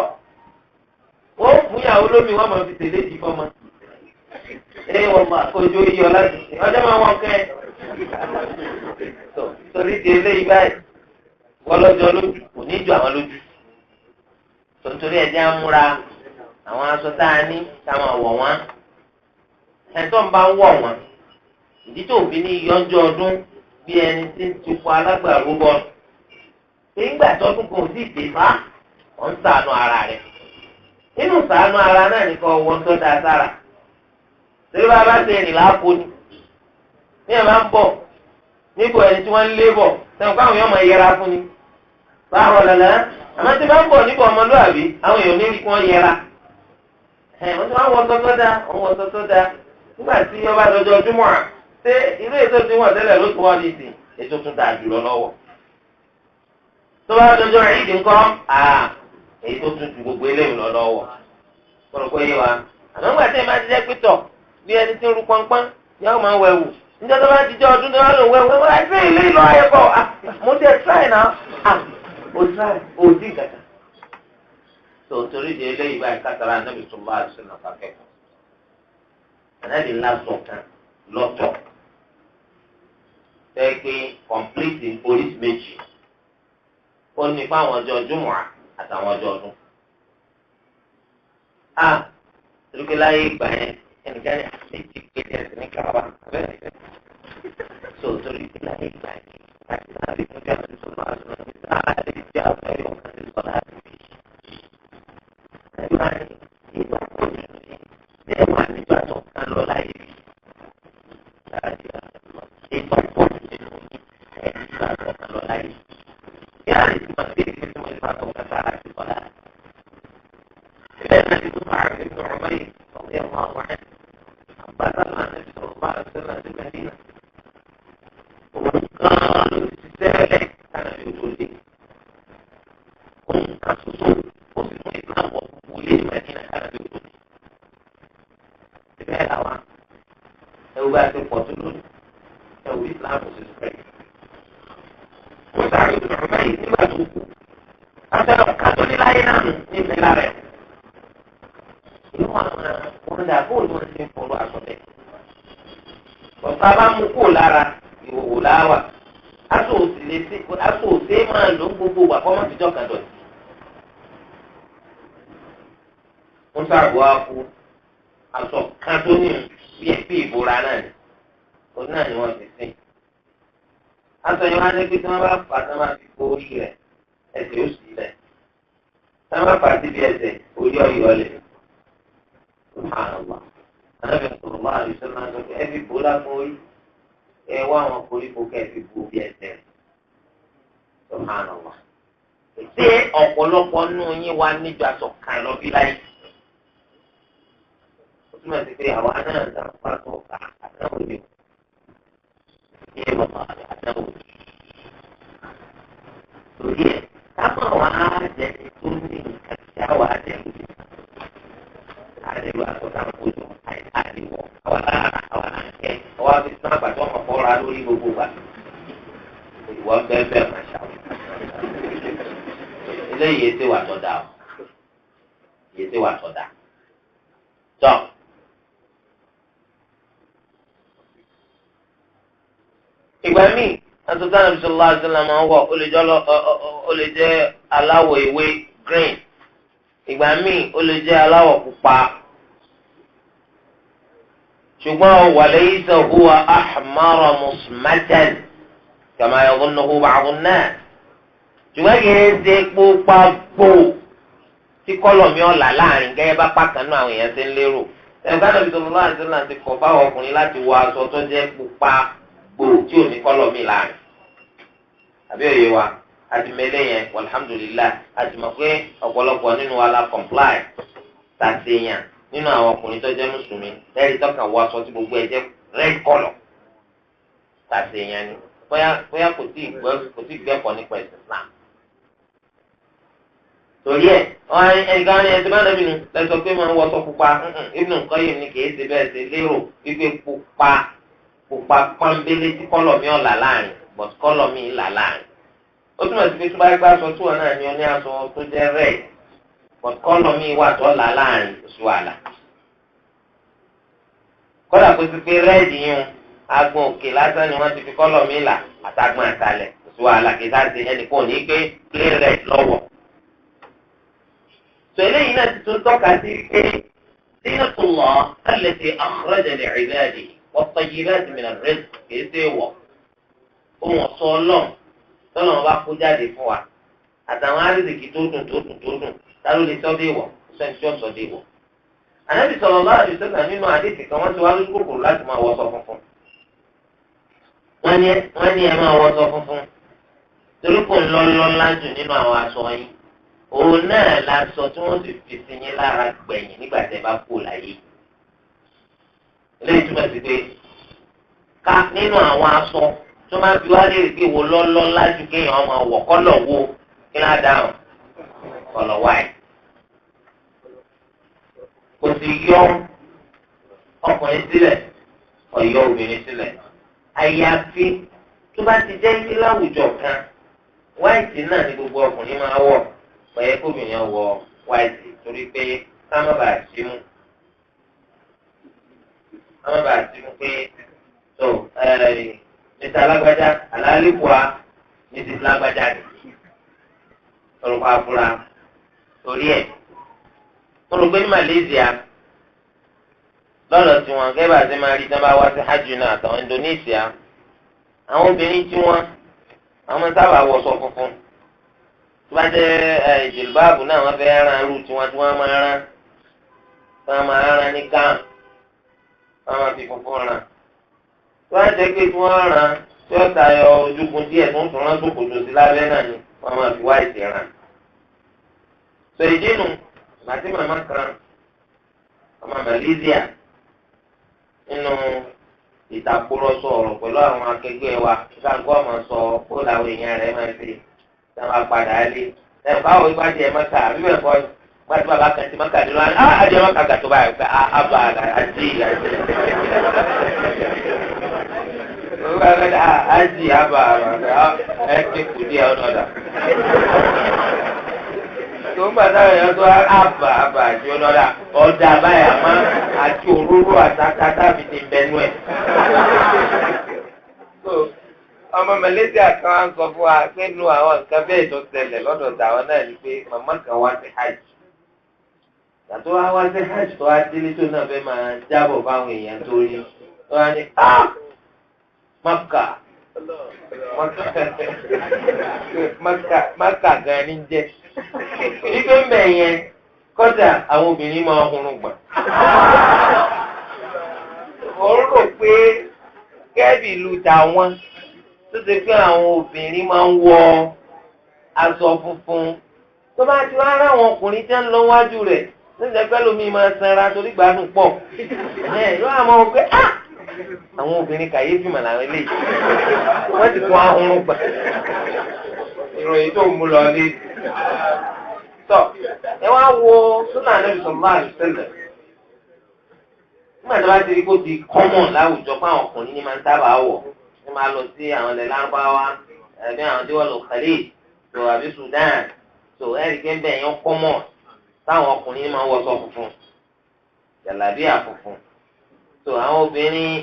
Wọ́n fún ìyàwó lómi wọ́n máa fi tẹ̀lé di fọ́mọ. Ẹ wọ́n máa kojú iyọ̀ láti ọjọ́ máa wọ́n kẹ́. Torí di eléyìí báyìí, wọ́n lọ́jọ́ lójú, kò ní ju àwọn lójú. Torí ẹ̀jẹ̀ á múra àwọn aṣọ tá a ní táwọn wọ̀ wọ́n. Ẹ̀tọ́ ń bá ń wọ̀ wọ́n. Ìdí tó fi ní yọjọ́ ọdún bí ẹni tí ń tukọ̀ alágbàro bọ̀. Nígbà tọdún kan ò sì dé bá, ọ̀ ń ṣàánú ara rẹ̀. Nínú ṣàánú ara náà nìkan wọ́n tó da sára. Torí bá a bá ṣe ìrìn láàpò ni. Ní ẹ̀ máa ń bọ̀ níbo ẹni tí wọ́n ń lé bọ̀, sẹ́wọ̀n káwọn èèyàn máa yẹra fún ni. Báwo lẹ̀lẹ́? Àmọ́ tí bá ń bọ̀ níbo ọmọlúwàbí, àwọn èèyàn ní kí wọ́n yẹra. Ẹ̀ wọ́n ti wá wọ sọ́tọ́ da, wọ́n wọ sọ́tọ́ da. Nígbà tí ọba dọjọ́ Júmọ̀ à, ṣé irú ètò tí wọ́n tẹ́lẹ̀ ló tún wọ́n ní ìsìn, ètò tún dáa jùlọ lọ́wọ́. Tó bá dọjọ́ Ìdí ńkọ́, èyí tó tún ju gbogbo eléyìí lọ lọ́wọ́. Kọ̀rọ̀ pé yé wa. Àmọ́ nígbà tí ẹ máa ti jẹ́ pétọ̀ bí ẹni tí ń ru pọnpọ́n yóò máa wẹ̀wù. Níjọ́ tó bá ti jẹ́ ọdún tó bá lò wẹ̀wù, ẹ ṣe ilé ìlọ ayẹ̀kọ́. Mo ti ẹ̀ tíráì náà. O tíráì, o dín kàkà. Tó torí di eléyìí báyìí kátàrà Ànábì sallallahu alaihi wasallam kẹ́kọ̀ọ́. Ànábì ńlá sọ̀kan lọ́tọ̀. Fẹ́ pé complete oríṣi méjì. Ó ní fáwọn ọjọ́ Júmọ̀à àtàwọn ọjọ́ ọdún. A torí láyé ìgbà yẹn ẹnìkan ní méjì pété ẹsẹ̀ ní káwa abẹ́rẹ́ so torí láyé ìgbà yẹn láti láti fún jáde sọ̀rọ̀ àṣọ ní sáà lè jẹ́ àfẹ́rẹ́ ọ̀kan ní sọ̀rọ̀ àti bí. Ẹgbẹ́ ìgbà pọ̀ jù ní ẹ wà nígbà tó kán lọ láyé bí. Ìgbà pọ̀ jù nínú ẹ̀ nígbà tó kán lọ láyé bí. Yára ti máa dé ìgbésẹ̀ wọn ìgbà tó kán sára ti kọ́ láyé. لأن مصعب بن عمير رضي الله عنه أخبر النبي صلى الله عليه وسلم في المدينة وقالوا ذلك أنا بوجودي وانقصوا وسلم وولي المدينة أنا بوجودي تبقى الأوان لو بقى تقتلون لو الإسلام وسلم مصعب بن عمير لما توقوا حتى لو قالوا لي لا ينام من لا wọn dà bóòlù wọn ti ń fọlọ aṣọ bẹ́ẹ̀. Bọ̀dá bá mú kó lára ìhòòhò láwà. Aṣọ òsè máa lò ń gbogbo wà kọ́mọ́ ti jọ́kan dọ̀tí. Wọ́n sáàbù wá kú aṣọ kan tó ní bí ìbora náà ni. Òun náà ni wọ́n ti sìn. Aṣọ yẹn wá ní pé tí wọ́n bá fà tí wọ́n bá fi bo orí rẹ̀ ẹsẹ̀ ó sì lẹ̀. Tí wọ́n bá fà síbi ẹsẹ̀ orí ọ̀yọ́ lẹ̀. Subhanallah. Ànábì sallallahu alaihi wasallam sọ pé ẹ fi bò lápò orí ẹ wá àwọn koríko kẹ fi bò bí ẹsẹ̀ rẹ̀. Subhanallah. Ṣé ọ̀pọ̀lọpọ̀ nù yín wá níjọ aṣọ kan lọ bí láyé? Ó túmọ̀ sí pé àwa náà ń dáhùn pàtó ọ̀gá àdáwò ni o. Ṣé bàbá àdáwò ni? Torí ẹ̀ ká mọ̀ wá jẹ́ tó ní nǹkan tí àwa jẹ́ lójú. Àdìwọ̀ àtọ́ta kojú àdìwọ̀ àwọn ará àwọn àkẹ́ ọwọ́ àfi sún àgbàdo ọmọ fọ́ra lórí gbogbo wa. Ìwọ bẹ́ẹ̀ bẹ́ẹ̀ máa ṣàwọ̀. Eléyìí ètè wà tọ́ da o. Ètè wà tọ́ da. Tọ́. Ìgbà míì, àtúntò Ànábì sallallahu alaihi wasallam máa ń wọ̀ ó lè jẹ́ aláwọ̀ ewé green. Ìgbà míì ó lè jẹ́ aláwọ̀ pupa. Ṣùgbọ́n walaysa huwa ahmara musmatan kama yadhunnuhu ba'du an-nas. Ṣùgbọ́n kì í ṣe pupa gbò tí kọ́lọ̀ mi ọ̀la láàrin gẹ́gẹ́ bá pàtàkì náà àwọn èèyàn ṣe ń lérò. Ẹ̀ka Ànábì sallallahu alaihi wasallam ti kọ̀ fáwọn ọkùnrin láti wọ aṣọ tó jẹ́ pupa gbò tí ò ní kọ́lọ̀ mi láàrin. Àbí òye wa? Àti mẹlẹ yẹn alhamdulilah àti mọ̀ pé ọ̀pọ̀lọpọ̀ nínú wa la comply tàṣeyàn nínú àwọn ọkùnrin tó jẹ́ mùsùlùmí lẹ́rìí tọ́ka wọ aṣọ tí gbogbo ẹ̀ jẹ́ red colour tàṣeyàn ni bóyá kò tí ì gbẹ́kọ̀ọ́ nípa ẹ̀sìn Islam. Torí ẹ̀ ẹnìkan ní ẹsẹ̀ bá nàbí nu lẹ́sọ̀ pé máa ń wọṣọ pupa Ibn Qayyim ni kìí ṣe bẹ́ẹ̀ ṣe lérò wípé pupa pupa pọ́nbélé tí kọ́lọ̀ mi ò là láàrin but kọ́lọ̀ mi là láàrin. Ó túmọ̀ sí pé tó bá gbá aṣọ tí wọn náà ní ọ ní aṣọ tó jẹ́ red But kọ́lọ̀ mi wà tó là láàrin oṣù àlà. Kọ́lá kó ti pé rẹ́ẹ̀dì yún agbọn òkè lásán ni wọ́n ti fi kọ́lọ̀ mi là àtàgbọn àtàlẹ̀ oṣù àlà kì í sáà ṣe ẹnì kan ní pé clear red lọ́wọ́. Sọ eléyìí náà ti tún tọ́ka sí pé zinatullah allati akhraja li'ibadihi wat-tayyibati mina ar-rizq kì í ṣe wọ̀. Ohun ọ̀sọ́ ọlọ́run tọ́lọ́run bá kó jáde fún wa àtàwọn àrísìkí tó dùn tó dùn tó dùn ta ló lè sọ́dé wọ̀ sẹ́ni tí ó sọ́dé wọ̀. Ànábì sallallahu alaihi wasallam nínú àdéhìí kan wọ́n ti wá lójú kòkòrò láti máa wọṣọ funfun. Wọ́n ní ẹ máa wọṣọ funfun torí kò ń lọ́lọ́lá jù nínú àwọn aṣọ yín. Òun náà láṣọ tí wọ́n sì fi sí yín lára gbẹ̀yìn nígbà tẹ́ bá kú láyé. Eléyìí túmọ̀ sí pé ká nínú àwọn aṣọ tó máa fi wá léèrè pé wo lọ́lọ́lá jù kéèyàn máa wọ̀ kọ́lọ̀ wo kí lá dáhùn kọ́lọ̀ wáyé. Kò sì yọ ọkùnrin sílẹ̀ kò yọ obìnrin sílẹ̀. Àyàfi tó bá ti jẹ́ ilé láwùjọ kan wáìtì náà ni gbogbo ọkùnrin máa wọ̀ pẹ̀lú kóbìnrin wọ wáìtì torí pé ká má bàa sí mú ká má bàa sí mú pé tó mr alágbájá alálẹ́kùá mrs lágbájá ni olùkọ́ afura torí ẹ̀. Mo rò pé ní Malaysia lọ́dọ̀ tiwọn gẹ́gẹ́ bá ṣe máa rí tí wọ́n bá wá sí hajj náà àtàwọn Indonesia àwọn obìnrin tiwọn àwọn sábà wọṣọ funfun tó bá jẹ́ ìjìlbáàbù náà wọ́n fẹ́ rán irú tiwọn tí wọ́n máa rán tí wọ́n máa rán ní gán wọ́n máa fi funfun rán tó bá jẹ́ pé tí wọ́n rán tí wọ́n tayọ ojúkun díẹ̀ tó ń tún rán ṣòkòtò sí lábẹ́ náà ni wọ́n máa fi wáìtì rán. Sọ ìdí nu màtí màmá kan ọmọ Malaysia nínú ìtàkùrọ̀sọ ọ̀rọ̀ pẹ̀lú àwọn akẹgbẹ́ wa káńkó ọmọ sọ kó làwọn èèyàn rẹ̀ máa ṣe sábà padà lé ẹ̀ báwo ìgbà jẹ mọ́kà àbí bẹ́ẹ̀ kọ́ gbàtí bàbá kan ti mọ́kà dúró á àjẹ mọ́kà gàtó báyìí pé àbà àti àti àbà ẹ̀ ti kù díẹ̀ ọ̀nà ọ̀dà tó ń gbà táwọn èèyàn tó àbà àbà àti ọlọ́dà ọ̀dà báyà má àti òróró àtàkàtà fi ti bẹnu ẹ̀. ọmọ Malaysia kan á sọ fún wa pé nu àwọn nǹkan bẹ́ẹ̀ tó ṣẹlẹ̀ lọ́dọ̀ tàwọn náà ni pé màmá kan wá sí hajj. Yàtọ̀ wá wá sí hajj tó wá délé tó náà fẹ́ máa jábọ̀ fáwọn èèyàn tó rí. Wọ́n á ní Maka Maka gan ni jẹ́ ife mbẹ yẹn kọjá àwọn obìnrin máa hunrun gbà. Ó rò pé kẹ́bì ìlú tàwọn tó ṣe pé àwọn obìnrin máa ń wọ aṣọ funfun tó bá ti wá rá àwọn ọkùnrin tí ń lọ wájú rẹ̀ níṣẹ́ pẹ́ lómi máa sanra torí gbádùn pọ̀ yóò àmọ́ wọ pé àwọn obìnrin kàyéfì mà làwọn eléyìí wọ́n ti kún ahunrun gbà. Ìròyìn tó ń mú lọ ní tọ ẹ wá wo súnà Ànábì sallallahu alaihi wasallam nígbà tó bá ti rí kó ti kọ́mọ̀n láwùjọ fún àwọn ọkùnrin ní máa ń sábà wọ̀ ní máa lọ sí àwọn ilẹ̀ Lárúbáwá ẹ̀bí àwọn tí wọ́n lọ Khalid tó àbí Sudan tó ẹ̀rí pé ń bẹ̀ yẹn kọ́mọ̀n táwọn ọkùnrin máa ń wọṣọ funfun jàlábíà funfun tó àwọn obìnrin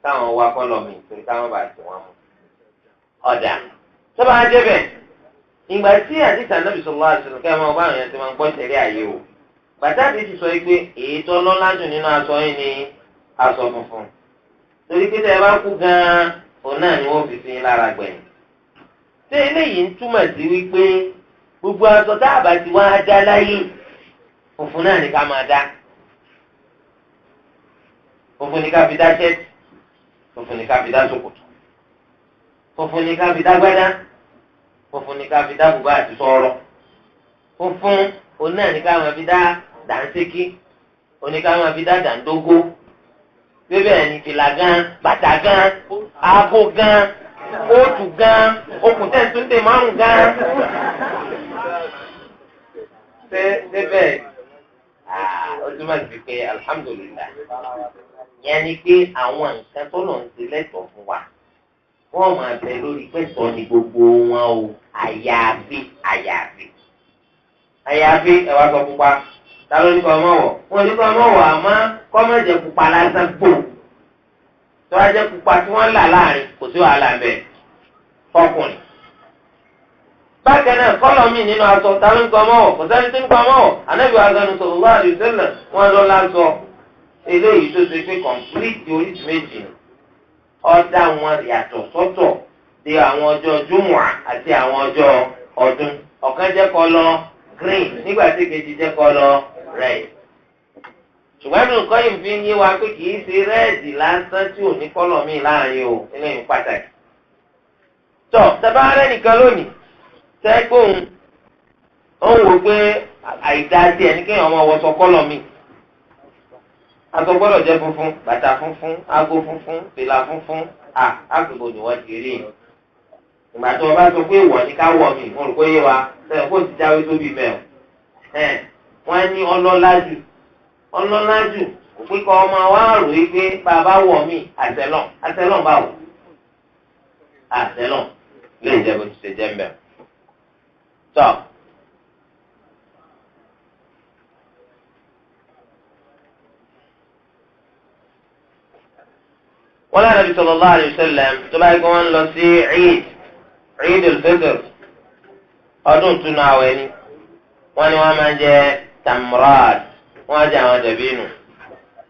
táwọn wá kọ́lọ̀ mi torí káwọn bá ti wọn mú ọ̀dà tó bá jẹ́ bẹ́ẹ̀ ìgbà tí àdìsá Ànábì sallallahu alaihi wasallam kẹ́ máa bá àwọn èèyàn ti máa ń gbọ́ tẹ̀lé àyè o bàtà àti ti sọ yìí pé èyí tó lọ́lá jù nínú aṣọ yìí ni aṣọ funfun torí pé tẹ́ ẹ bá kú gan-an òun náà ni wọ́n fi sí lára gbẹ̀yìn. Ṣé eléyìí ń túmọ̀ sí wípé gbogbo aṣọ tá a bá ti wá dá láyé funfun náà ni ká máa dá funfun ni ká fi dá ṣẹ́ẹ̀tì funfun ni ká fi dá ṣòkòtò funfun ni ká fi dá gbádá funfun ni ká fi dá bùbá àti sọ̀rọ̀ funfun òun náà ní ká máa fi dá dànsékí òun ní ká máa fi dá dàndógó bíbẹ̀ ní fìlà gan bàtà gan aago gan kóòtù gan okùn tẹ̀síntè márùn gan. Ṣé bíbẹ̀ ó túmọ̀ sí pé alhamdulillah yẹn ni pé àwọn nǹkan tó lọ́n ti lẹ́tọ̀ọ́ fún wa wọ́n máa bẹ lórí pẹ̀tọ́ ní gbogbo wọn o àyàfi àyàfi. Àyàfi ẹ̀wà sọ pupa. Ta ló ní kọ́ ọmọ wọ̀? Wọ́n ní kọ́ ọmọ wọ̀ àmọ́ kọ́ má jẹ́ pupa lásán gbò. Tó bá jẹ́ pupa tí wọ́n là láàrin kò sí wàhálà bẹ́ẹ̀ fọkùnrin. Bákan náà kọ́lọ̀ mi nínú aṣọ ta ló ń kọ́ ọmọ wọ̀? Kò sẹ́ni tó ń kọ́ ọmọ wọ̀. Ànábì wa sanu sallallahu alaihi wasallam wọ́n lọ lásọ eléyìí tó ṣe pé kọ̀ǹpìlìtì oríṣi méjì ni. Ọ̀dà wọn yàtọ̀ sọ́tọ̀ di àwọn ọjọ́ júmùà àti àwọn ọjọ́ ọdún. Ọ̀kan jẹ́ kọ́lọ̀ green nígbà tí kejì jẹ́ kọ́lọ̀ red. Ṣùgbọ́n Ibn Qayyim fi ń yé wa pé kì í ṣe rẹ́ẹ̀dì lásán tí ò ní kọ́lọ̀ míì láàrin o, eléyìí pàtàkì. Tọ́ tẹ́bá rẹ́ nìkan lónìí tẹ́gbóhùn ó ń wò pé àìdá tiẹ̀ ní kéèyàn máa wọṣọ kọ́lọ̀ míì. Aṣọ gbọ́dọ̀ jẹ́ funfun, bàtà funfun, aago funfun, fìlà funfun, à àgbègbè ni wọ́n ti rí. Ìgbà tí wọ́n bá sọ pé ìwọ ni ká wọ̀ mí, mo rò pé yé wa, sẹ́yìn kó ti jáwé tóbi mẹ́ o. Wọ́n ní ọlọ́lá jù, ọlọ́lá jù, kò pé kọ́ ọmọ wa rò yí pé bàbá wọ̀ mí, àtẹ̀lọ́n, àtẹ̀lọ́n báwo? Àtẹ̀lọ́n lè jẹ́ bó ti ṣe jẹ́ mbẹ́. Tọ́. Wọ́n lánàá bí sallallahu alayhi wa sallam tó bá yẹ kó wọ́n lọ sí Eid, Eid al-Fitr, ọdún túnú àwẹ̀ ni wọ́n ní wọ́n máa ń jẹ tamrat, wọ́n á jẹ àwọn dàbínù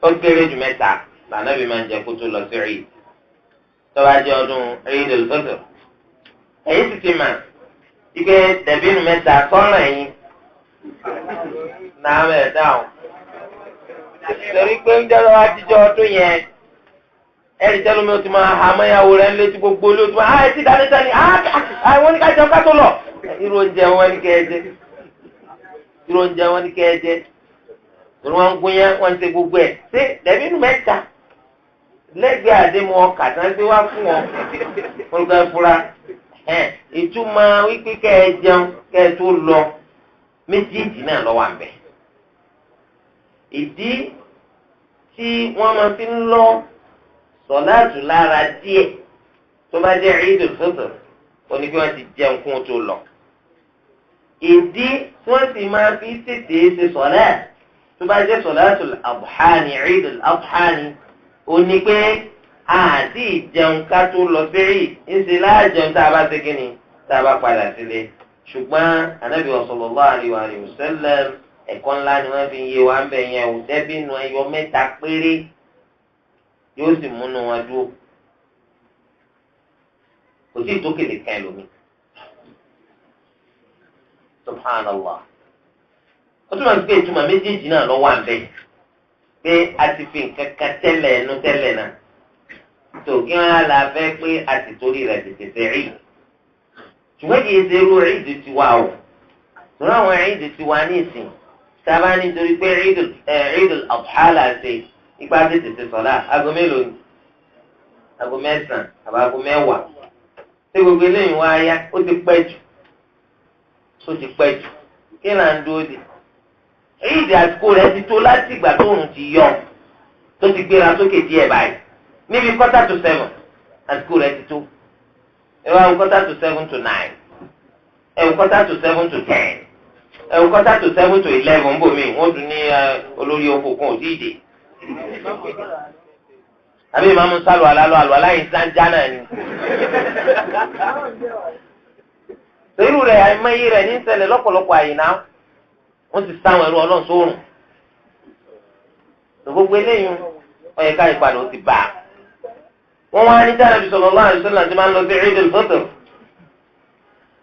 ó kéré jù mẹ́ta lànà bí máa ń jẹ kó tó lọ sí Eid tó bá jẹ ọdún Eid al-Fitr. Èyí sì ti mà ike dàbínù mẹ́ta sọ́rọ̀ ẹ̀yìn náà mẹ́ẹ̀ dáhùn torí pé ń jẹ́ lọ́wọ́ àtijọ́ ọdún yẹn ẹ̀rí tẹ́lómi o ti máa ha mọ́yàwó rẹ̀ létí gbogbo olóòtú máa ẹ̀ ti dáná sani àwọn ní ká jẹun ká tó lọ. Irú oúnjẹ wọn ní kẹ́ ẹ jẹ, irú oúnjẹ wọn ní kẹ́ ẹ jẹ, torí wọn ń gún yẹn wọn ń ṣe gbogbo ẹ̀. Ṣé dẹ̀bínú mẹ́ta lẹ́gbẹ̀ẹ́ àdémọ̀ ọkà tí wọ́n gbé wá fún wọn olùkọ́ ẹ fura. Ìtumọ̀ wípé kẹ́ ẹ jẹun kẹ́ ẹ tó lọ méjèèjì náà lọ́wọ́ àbẹ̀. Ìdí tí wọ́n máa fi ń lọ sọláàtù lára díẹ̀ tó bá jẹ́ Eidul Fitr ó ní kí wọ́n ti jẹun kún tó lọ. Ìdí tí wọ́n sì máa fi tètè ṣe sọláàtù tó bá jẹ́ sọláàtù Adha ní Eidul Adha ní ó ní pé àti ìjẹun ká tó lọ sí Eid ńṣe láàjẹun tá a bá ṣe kí ni tá a bá padà sílé. Ṣùgbọ́n Ànábì sallallahu alaihi wa sallam ẹ̀kọ́ ńlá ni wọ́n fi ń yé wa ń bẹ̀ yẹn ò dẹ́bìnú ẹyọ mẹ́ta péré yóò sì múnú wọn dúró. Kò sí ìtókèlè kan ẹlòmíì. Subhanallah. Ó túmọ̀ sí pé ìtumọ̀ méjèèjì náà ló wà ńbẹ̀ pé a ti fi nǹkan kan tẹ́lẹ̀ ẹnu tẹ́lẹ̀ náà tó kí wọ́n á la fẹ́ pé a ti torí rẹ̀ tètè fẹ́ rí. Ṣùgbọ́n kì í ṣe irú ìdí tiwa o. Torí àwọn ìdí tiwa ní ìsìn sábà nítorí pé Eidul Adha là ń ṣe ipa tètè ṣe sọlá aago mélòó ni? Aago mẹ́sàn-án àbá aago mẹ́wàá. Ṣé gbogbo eléyìí wá yá? Ó ti pẹ́ jù, ó ti pẹ́ jù. Kí là ń dúró de? Ìdí àsìkò rẹ̀ ti tó láti ìgbà tó òun ti yọ tó ti gbéra sókè díẹ̀ báyìí níbi 6:45 àsìkò rẹ̀ ti tó. Ẹ wá 6:45 to 9, ẹ wò 6:45 to 10, ẹ wò 6:45 to 11 bòmí wọ́n tún ní olórí oko kan ò tí ì dé. Àbí ìmáàmù sálù alálọ́ àlọ́ aláyìn sáńjá náà ni. Irú rẹ̀ àìmọye rẹ̀ ní ṣẹlẹ̀ lọ́pọ̀lọpọ̀ àyè náà wọ́n ti sáwọn ẹrú ọlọ́run sórùn. Gbogbo eléyìí ó yẹ ká ìpadà ó ti bá a. Wọ́n wá ní Ànábì sallallahu alaihi wasallam tí máa ń lọ sí Eidul Fitr.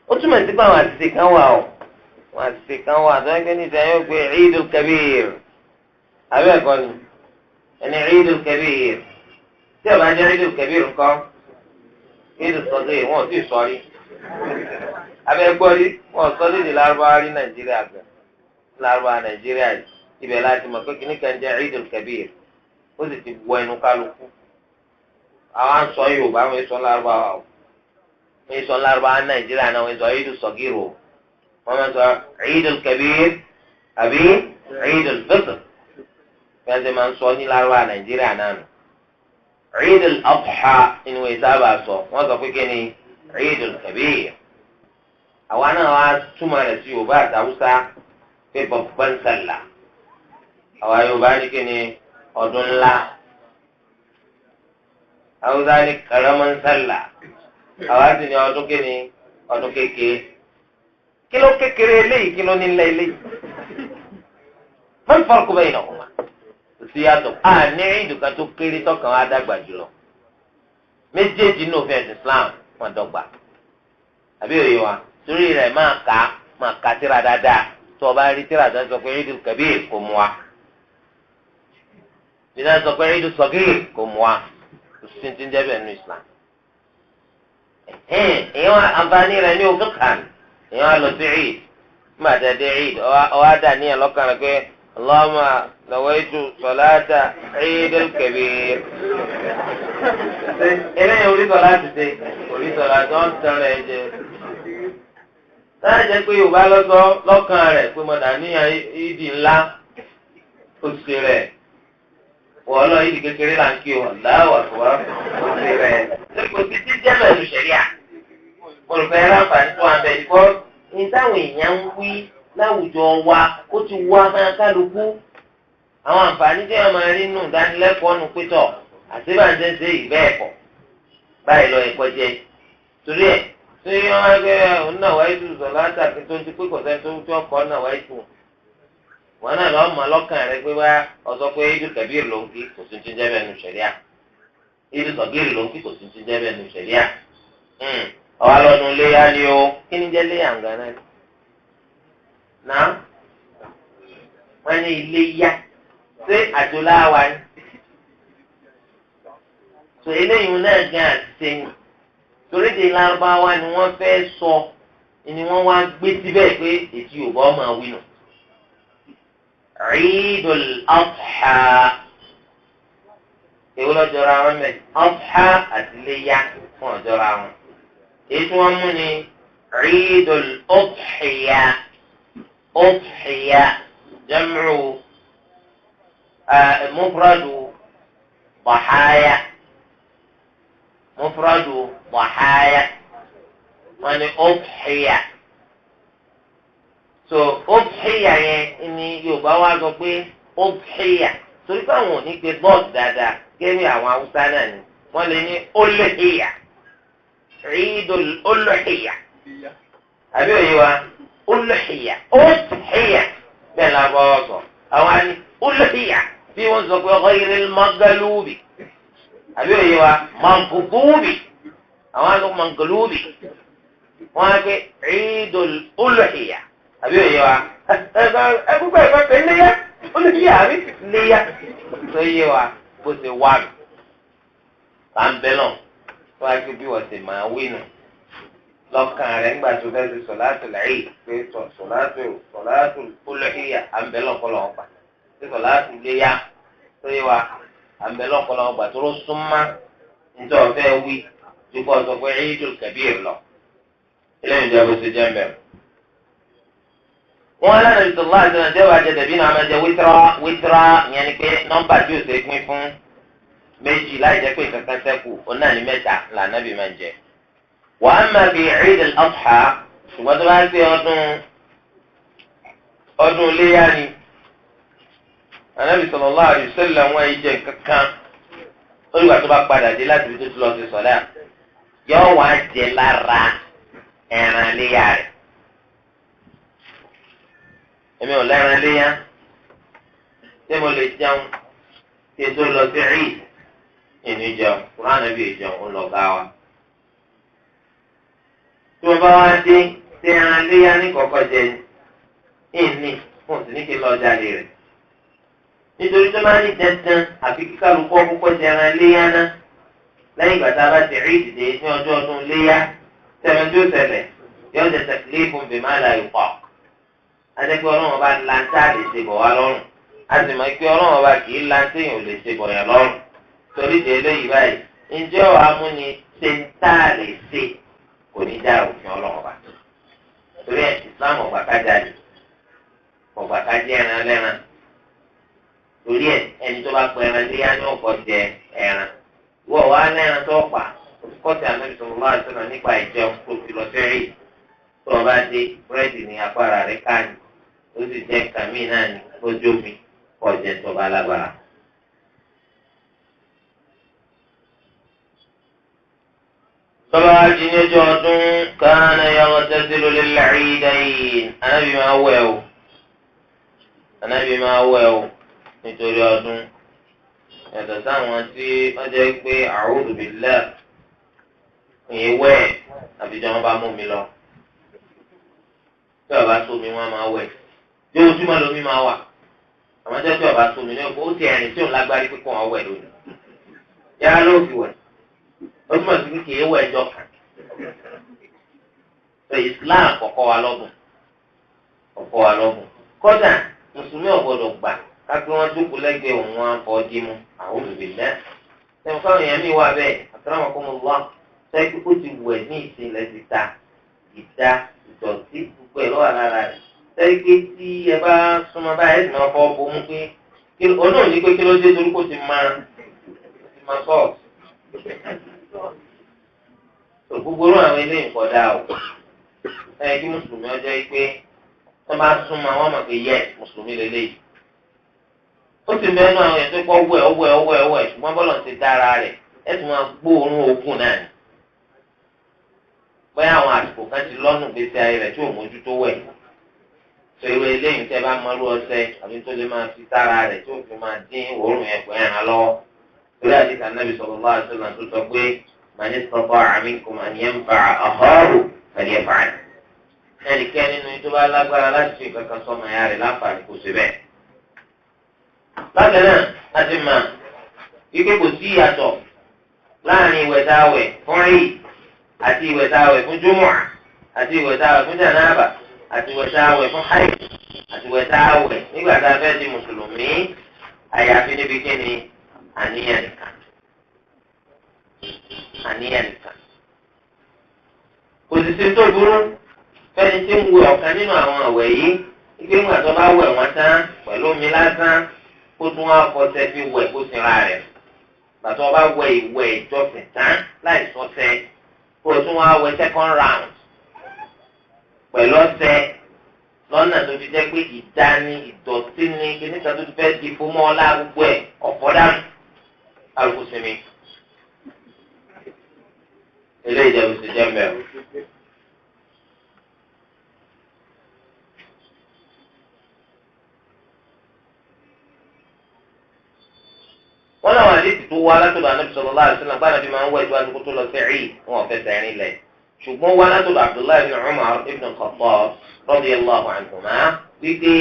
Ó túmọ̀ sí pé àwọn àṣìṣe kan wà o. Àwọn àṣìṣe kan wà tó ń gbé ní ìsẹ́yìn ó gbé Eidul Kabir. Àbẹ́ ẹ̀kọ́ ni ẹni Eidul Kabir tí ọba jẹ́ Eidul Kabir ńkọ́ Eidul Saghir wọn ò tí ì sọ rí. Abẹ́ gbọ́ rí wọn ò sọ lédè Lárúbáwá rí Nàìjíríà gan. Lárúbáwá Nàìjíríà yìí ibẹ̀ láti mọ̀ pé kìnnì kan jẹ́ Eidul Kabir ó sì ti wọ ẹnu kálukú. Àwọn à ń sọ Yorùbá wọn sọ Lárúbáwá o, wọn sọ Lárúbáwá Nàìjíríà náà wọn sọ Eidul Saghir o, wọn máa sọ Eidul Kabir àbí Eidul Fitr bí wọ́n ṣe máa ń sọ ní Lárúbáwá Nàìjíríà náà nù. Eidul Adha inú ìsábà sọ wọ́n sọ pé kí ni Eidul Kabir. Àwa náà wá túmọ̀ rẹ̀ sí Yorùbá àti Haúsá Pé babban sallah. Àwa Yorùbá ní kí ni ọdún ńlá. Haúsá ní karaman sallah. Àwa sì ní ọdún kí ni ọdún kékeré. Kí ló kékeré eléyìí kí ló nílẹ̀ eléyìí? Man farqu baynahuma. Kò sí yàtọ̀. A ní ìdùkà tó kéré tọkàn wa dàgbà jùlọ. Méjèèjì ní òfin ẹ̀sìn Islam wọn dọ́gba. Àbí òye wa? Torí rẹ̀ máa kà tíra dáadáa. Tó o bá rí tíra tó ń sọ pé Eidul Kabir kò mú wa. Bí náà sọ pé Eidul Sagir kò mú wa. Kò sí ti ń jẹ́ bẹ́ẹ̀ nínú Islam. Èèyàn àǹfààní rẹ̀ ní òfin kan. Èèyàn lọ sí Eid. Nígbà tí a dé Eid, ọwọ́ á dà níyàn lọ́kàn rẹ̀ pé Allahumma nawaitu salata Eidul Kabir. Eléyìí orí sọlá ti ṣe orí sọlá tó ń tan rẹ̀ jẹ. Táyà jẹ́ pé Yorùbá lọ́sọ lọ́kàn rẹ̀ pé mo dà níyàn ìdí ńlá oṣù rẹ̀. Wọ́n lọ ìdí kékeré là ń kí o, Allahu akbar oṣù rẹ̀. Ṣé kò sí ti jẹ́ mẹ́rin ṣẹ̀ríà? Olùfẹ́ ráǹfààní tó wà ń bẹ̀ ìkọ́ ní táwọn èèyàn ń wí láwùjọ wa ó ti wá máa kálukú. Àwọn àǹfààní tí wọ́n máa rí nù dánilẹ́kọ̀ọ́ nù pétọ̀ àti bá ń ṣe ń ṣe ìbẹ́ ẹ̀kọ́ báyìí lọ ẹ̀kọ́ jẹ. Torí ẹ̀ tí wọ́n máa gbé òun náà wáyé tù sọ látàkì tó ń ti pé kọ̀sẹ́ tó ń tí ọkọ̀ náà wáyé tù. Wọn náà lọ́ọ́ mọ lọ́kàn rẹ pé wá ọ̀sọ́ pé Eidul Kabir ló ń kí kò sí ti ń jẹ́ bẹ́ẹ̀ nù ṣẹ̀ríà. Eidul Sagir ló ń kí kò sí ti ń jẹ́ bẹ́ẹ̀ nù ṣẹ̀ríà. Ọ̀wá lọ́dún léyà ni o. Kí ni jẹ́ léyà ń gan náà? Náà wọ́n ní ilé yá ṣé àjọláwa ni? Sọ eléyìí náà gan àti sẹ́yìn. Torí de Lárúbáwá ni wọ́n fẹ́ sọ ni wọ́n wá gbé síbẹ̀ pé ètí Yorùbá ọmọ wí nù. Eidul Adha. Èwo lọ́jọ́ra wọn mẹ́? Adha àti léyà fún ọ̀jọ́ra wọn. Èyí tí wọ́n mú ni Eidul Udhiya. Udhiya jam'u mufradu dahaya. Mufradu dahaya. Wọ́n ní udhiya. So udhiya yẹn ni Yorùbá wá sọ pé udhiya. Torí pé àwọn ò ní pe bọ́ọ̀dù dáadáa gẹ́gẹ́ bí àwọn Haúsá náà ni. Wọ́n lè ní olùhìyà. Eidul Udhiya. Àbí òye wa? Udhiya. Udhiya. Bẹ́ẹ̀ la bọ́ sọ. Àwọn àni udhiya bí wọ́n sọ pé ghayril maghlubi. Àbí òye wa? Maghdubi. Àwọn àni maghlubi. Wọ́n á pé Eidul Udhiya. Àbí òye wa? Ẹ gbogbo ẹ̀fọ́ pé léyà. Udhiya àbí léyà. Tó yé wa bó ṣe wà mí. Bá ń bẹ́ náà. Wọ́n á ké bí wọ́n ṣe máa wí nù lọ́kàn rẹ̀ ńgbà tó fẹ́ ṣe sọ̀láàtù Eid pé sọ̀láàtù Udhiya à ń bẹ lọ́kọ́lọ́ ọgbà pé sọ̀láàtù léyà tó yé wa à ń bẹ lọ́kọ́lọ́ ọgbà tó ló súnmọ́ nítorí ọ̀fẹ́ wí ju kọ́ sọ pé Eidul Kabir lọ. Eléyìí jẹ́ bó ṣe jẹ́ mbẹ́. Wọ́n lẹ́nu ìṣòwò àti ọ̀nà wàá jẹ dẹ̀bí náà máa jẹ wítrà ìyẹn ni pé nọ́mbà tí ò ṣe pín fún méjì láì jẹ́ pé kankan ṣẹ́kù òun náà ní mẹ́ta lànàbì máa ń jẹ. Wa amma fi Eid al-Adha ṣùgbọ́n tó bá ń ṣe ọdún léyà ni Ànábì sallallahu alaihi wasallam wọn yìí jẹ kankan olùwà tó bá padà dé láti fi tó ti lọ sí sọ̀lá yóò wá jẹ lára ẹran léyà rẹ̀. Èmi ò lẹ́ran léyà ṣé mo lè jẹun kí n tó lọ sí Eid? Ìní jẹun Kùránì bí ìjẹun ń lọ gá wa. Tí wọ́n bá wá dé ṣé ẹran léyà ní kọ̀ọ̀kan jẹ ìní fún òsì ní kí n lọ jalè rẹ̀. Nítorí tó máa ní dandan àfi kíkálukọ́ púpọ̀ jẹ ẹran léyà ná lẹ́yìn ìgbà tá a bá ti rí ìdìde ní ọjọ́ ọdún léyà tẹ̀mẹ́ tó ṣẹlẹ̀ yóò jẹ taklifun bima la yutaq. Adẹ́pẹ́ Ọlọ́run ọba lantá lè ṣe bọ̀ wá lọ́rùn. A sì mọ̀ pé Ọlọ́run ọba kì í lantá èèyàn ò lè ṣe bọ̀ yàn lọ́rùn. Torí de eléyìí báyìí ǹjẹ́ wàá mú ni ṣe ń tá a lè ṣe kò ní dá òfin Ọlọ́run ọba. Torí ẹ̀ Islam ọ̀gbà ká jalè, ọ̀gbà ká jẹ ẹran lẹ́ran. Torí ẹ̀ ẹni tó bá pẹ ẹran léyà ní ọ̀pọ̀ jẹ ẹran. Wọ́n wá lẹ́ran tó pa òfikọ́sí Ànábì sallallahu alaihi wasallam nípa ìjẹun tó fi lọ sí rí. Tó o bá dé búrẹ́dì ní apára rẹ̀ ká ní. ó sì jẹ́ kàmí náà ní ojú omi kọjá tó bá lágbára. Tọ́lá jíjẹ́jọ́ ọdún kana yaghtasilu lil-'iidayn anábì máa wẹ̀ o anábì máa wẹ̀ o nítorí ọdún yàtọ̀ sáwọn tí wọ́n jẹ́ pé a'udhu billah ìyẹn wẹ̀ àbíjọ́ wọn bá mú mi lọ tí ọba sómi wọn máa wẹ̀ bí ojúmọ́ lomi máa wà àmọ́ tí ọba sómi náà ó ti ẹ̀rìn tí òun lágbárí pé kó wọn wẹ̀ lónìí yàrá ló fi wẹ̀ ó túmọ̀ sí pé kìí wẹ̀ ẹjọ́ kan tó Islam kọ̀kọ́ wa lọ́gùn kọ̀kọ́ wa lọ́gùn kódà mùsùlùmí ò gbọ́dọ̀ gbà kápẹ́ wọn jókòó lẹ́gbẹ̀ẹ́ òun wọn fọ́ dímú a'udhu billah sẹ́mi fáwọn èèyàn mi wà bẹ́ẹ̀ akramakumullah sẹ́yìn pé ó ti wẹ̀ ní ìsinlẹ̀ ti ta ìta ìdọ̀tí gbogbo ẹ̀ lọ́wọ́ lára rẹ̀ sẹ́yìn pé tí ẹ bá súnmọ́ báyìí ẹ̀ sì máa fọ́ bomú pé olóòn ní pé kí ló dé torí kó ti máa sọ́ọ̀sì. Gbogbo orú àwọn eléyìí kọ̀ dáa o sẹ́yìn kí mùsùlùmí ọjọ́ yìí pé wọ́n bá súnmọ́ wọ́n mọ̀ pé yẹ mùsùlùmí lélẹ́yìí. Ó sì mẹ́nu àwọn èèyàn tó kọ́ wẹ̀ ọwẹ́ ọwẹ́ ọwẹ́ ṣùgbọ́n bọ́lọ̀ ti dára rẹ̀ ẹ̀ tún máa gbóòórùn ogun náà ni. Bóyá àwọn àsìkò kan ti lọ́nù gbèsè ayé rẹ̀ tí ò mójútó wẹ̀. Sọ irú eléyìí tẹ́ bá mọ́rú ọṣẹ àbí tó lè máa fi sára rẹ̀ tí ó fi máa dín òórùn yẹn pẹ́ ẹ̀ràn lọ́wọ́. Torí àdìsá Nàbì sallallahu alaihi wasallam tó sọ pé man istata'a minkum an yanfa'a akhahu falyaf'al. Ẹnikẹ́ni nínú tó bá lágbára láti fi kankan sọmọ ẹ̀yà rẹ̀ láǹfààní kò sí bẹ́ẹ̀. Bákan náà a ti mọ̀ wípé kò sí ìyàtọ̀ láàrin ìwẹ̀ tá a wẹ̀ fún Eid àti ìwẹ̀ tá a wẹ̀ fún Jumu'ah àti ìwẹ̀ tá a wẹ̀ fún Janaba àti ìwẹ̀ tá a wẹ̀ fún haid àti ìwẹ̀ tá a wẹ̀ nígbà tá a fẹ́ di mùsùlùmí àyàfi níbi kíni àníyàn nìkan àníyàn nìkan. Kò sì sí tó burú fẹ́ni tí ń wẹ̀ ọ̀kan nínú àwọn àwẹ̀ yìí ìgbé ńgbà tó bá wẹ̀ wọ́n tán pẹ̀lú omi lásán kó tún wá fọṣẹ fi wẹ̀ kó sinra rẹ̀ bàtà ọba wẹ̀ ìwẹ̀ ìjọsìn tán láì sọṣẹ kó tún wá wẹ̀ second round pẹ̀lú ọṣẹ lọ́nà tó fi jẹ́ pé ìdání ìdọ̀tí ni kíníkà tó ti fẹ́ di fún mọ́ ọlá gbogbo ẹ̀ ọ̀pọ̀ dànù alùpùpù sinmi. Eléyìí jẹ́ oṣù jẹ́ mẹ́rin. Wọ́n náà wà létí tó wá látọ̀dọ̀ Ànábì sallallahu alaihi wasallam gbọ́dọ̀ bí máa ń wẹ̀ ìwádìí kó tó lọ sí Eid wọn ò fẹsẹ̀ rìn lẹ̀. Ṣùgbọ́n wá látọ̀dọ̀ Abdullahi ibn Umar ibn Khattab radiyallahu anhuma wípé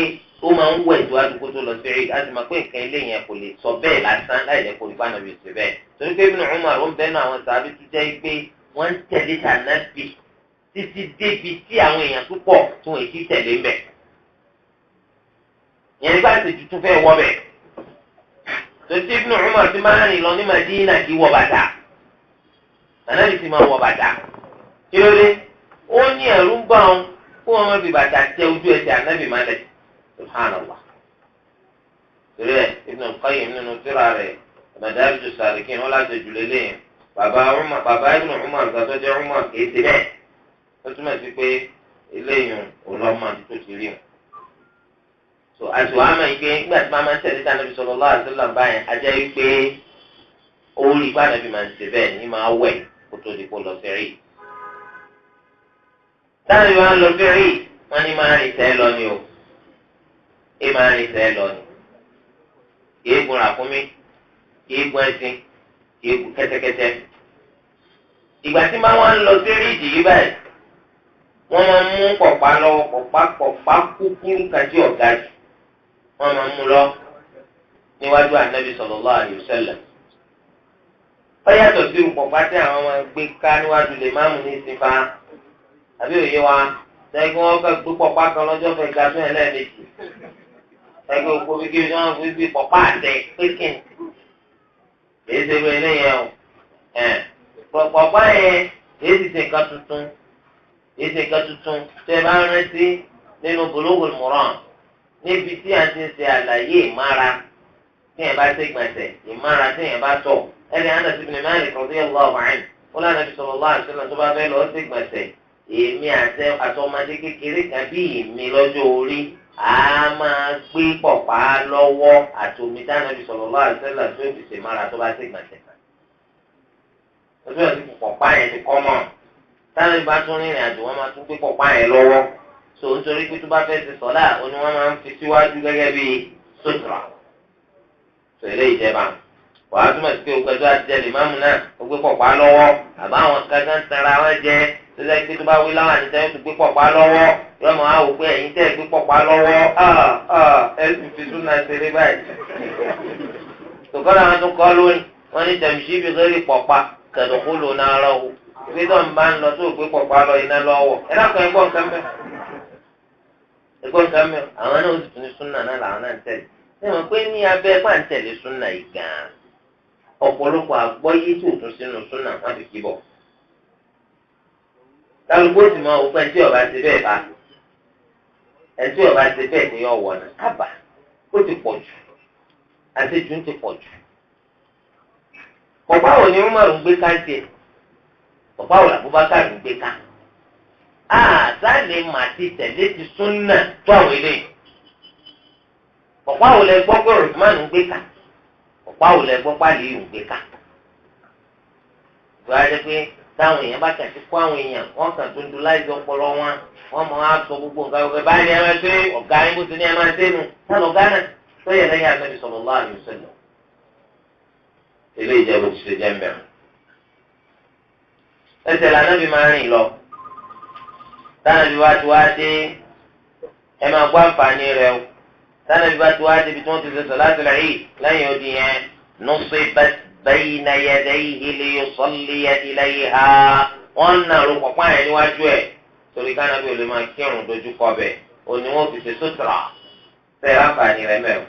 ó máa ń wẹ̀ ìwádìí kó tó lọ sí Eid láti máa pé nǹkan ilé yẹn kò lè sọ bẹ́ẹ̀ lásán láì jẹ́ kó rí bá Ànábì ṣe bẹ́ẹ̀. Torí pé Ibn Umar ó ń bẹ́nu àwọn sàábí tó jẹ́ pé wọ́n ń tẹ̀lé tànàbì títí débi tí àwọn èèyàn púpọ̀ tó ń èsì tẹ̀lé ń bẹ̀. Ìyẹn nígbà tí tuntun fẹ́ wọ́ bẹ̀. Tòtí Ibn Umar ti máa rìn lọ ní Madina kì í wọ bàtà. Ànábì ti máa wọ bàtà. Kí ló dé? Ó ní ẹ̀rù ń bá wọn kó wọn má fi bàtà tẹ ojú ẹsẹ̀ Ànábì má lẹ̀. Subhanallah. Torí ẹ̀ Ibn Qayyim nínú tírà rẹ̀ Madarij as-Salikin wọn láti jù lélẹ́yìn. Bàbá Ibn Umar gbàtọ́ jẹ́ Umar kìí ṣe bẹ́ẹ̀. Ó túmọ̀ sí pé eléyìí òun lọ́mọ tó ti rí wọn. So àti wàá mọ̀ ike nígbà tí màmá ń tẹ̀lé tí Ànábì sallallahu alaihi wasallam báyẹn ajẹ́ wípé orí ipá Ànábì máa ń ṣe bẹ́ẹ̀ ní máa wẹ̀ kó tó di kó lọ sí rí. Táwọn ìwà ń lọ sí rí wọ́n ní máa rìn sẹ́ lọ ni o é máa rìn sẹ́ lọ ni kìí gun ràkúnmí kìí gun ẹṣin kìí gun kẹ́tẹ́kẹ́tẹ́. Ìgbà tí máa wá ń lọ sí rí ìdí yìí báyìí wọ́n máa ń mú pọ̀pá lọ́wọ́ pọ̀pá kúkúrú kájí ọ̀gá jù wọ́n máa ń mú lọ níwájú Ànábì sallallahu alaihi wasallam. Ó yàtọ̀ sí pọ̀pá tí àwọn máa gbé ká níwájú lè má mú ní ìsinfa àbí òye wa sẹ́yìn kí wọ́n gbé pọ̀pá kan lọ́jọ́ fẹ́ ga fún ẹ̀ lẹ́ẹ̀mejì ẹgbẹ́ òkú bí kí wọ́n fi bí pọ̀pá àtẹ pékin èyí ṣe wọ́n eléyẹn o pọ̀pá yẹn èyí ti ṣe nǹkan tuntun èyí ṣe nǹkan tuntun tẹ́ ẹ bá rántí nínú Bulughul Maram níbi tí a ti ń ṣe àlàyé ìmára tí yẹn bá ṣe gbọ̀nsẹ̀ ìmára tí yẹn bá tọ̀ ẹni Anas ibn Malik radiyallahu anhu ó lánàá bí sallallahu alaihi wasallam tó bá fẹ́ lọ ṣe gbọ̀nsẹ̀ Èmi àtọmọdé kékeré kan bí èmi lọ́jọ́ orí a máa gbé pọ̀pá lọ́wọ́ àti omi tánàbí sallallahu alaihi wasallam tó fi ṣe mára tó bá ṣe gbọ̀nsẹ̀ kan. Ojú ọ̀sìn pọ̀pá yẹn ti kọ́ mọ́. Tánàbí bá tún rìnrìn àjò wọ́n máa tún gbé pọ̀pá yẹn lọ́wọ́. So nítorí pé tó bá fẹ́ ṣe sọ́lá òní wọ́n máa ń fi síwájú gẹ́gẹ́ bí sutra. So ilé ìjẹba. Wàá túmọ̀ sí pé o gbẹdọ́ àtijọ́ lè máàmù náà ó gbé pọ̀pá lọ́wọ́ àbá àwọn kankan tanra wọn jẹ tó sẹ́ pé tó bá wí láwọn àti sẹ́yìn tó gbé pọ̀pá lọ́wọ́ yọ mọ̀ á wò pé ẹ̀yin tẹ́ gbé pọ̀pá lọ́wọ́ ẹ sì fi súnà ṣeré báyìí. Tòkọ́lá wọn tún kọ́ lónìí wọ́n ní tẹ̀mísí bí sórí pọ̀pá tẹ̀dọ̀kú lò náà lọ wò pé tó ń bá ń lọ tó gbé pọ̀pá lọ iná lọ́wọ́ ẹ dákun ẹgbọ́n nǹkan mẹ́ ẹgbọ́n nǹkan mẹ́ àwọn náà ó sì tún ní súnà náà làwọn náà ń tẹ̀lé. Ṣé wọn pé ní abẹ́ pàǹtẹ̀lé súnà yìí gan-an ọ̀pọ̀lọpọ̀ àgbọ́yé tó tún sínú súnà wọ́n ti kí bọ̀. Kálukú sì máa wò pé ẹtí ọba ti bẹ́ẹ̀ bá ẹtí ọba ti bẹ́ẹ̀ ni ọ̀wọ̀ náà kábà ó ti pọ̀ jù àṣejù ń ti pọ̀ jù. Ọ̀pá wo ni Umar ń gbé ká tiẹ̀? Ọ̀pá wo l'Abubakar ń gbé ká? Àṣà lè mà ti tẹ̀lé ti súnà tó àwọn eléyìí. Ọ̀pá wo lẹ gbọ́ pé Usman ń gbé ká? Ọ̀pá ò lẹ gbọ́ pálí ìhùn gbé ká. Ìgbà jẹ́ pé táwọn èèyàn bá kàn sí kó àwọn èèyàn wọ́n kàn tó ń du láìsí ọpọlọ wọn wọ́n mọ̀ á sọ gbogbo nǹkan ọ̀gá báyìí ẹ máa ṣe ọ̀gá yín bó ti ní ẹ máa ṣe nù sálọ gánà tó yẹ lẹ́yìn Ànábì sallallahu alaihi wasallam. Eléyìí jẹ́ bó ti ṣe jẹ́ mbẹ́rún. Ẹsẹ̀ lànàbì máa rìn lọ. Tánàbí wá ti wá dé ẹ máa gbọ́ àǹfààní rẹ o. Tánàbí bá ti wá débi tí wọ́n ti ṣe salatul Eid lẹ́yìn odi yẹn nusibat bayna yadayhi liyusalliya ilayha wọ́n ń nà ló pọ̀pọ́ àyẹ̀ níwájú ẹ̀ torí kánábì ò lè máa kírun dojú kọ bẹ̀ òní wọ́n fi ṣe sutra fẹ́ àǹfààní rẹ̀ mẹ́rin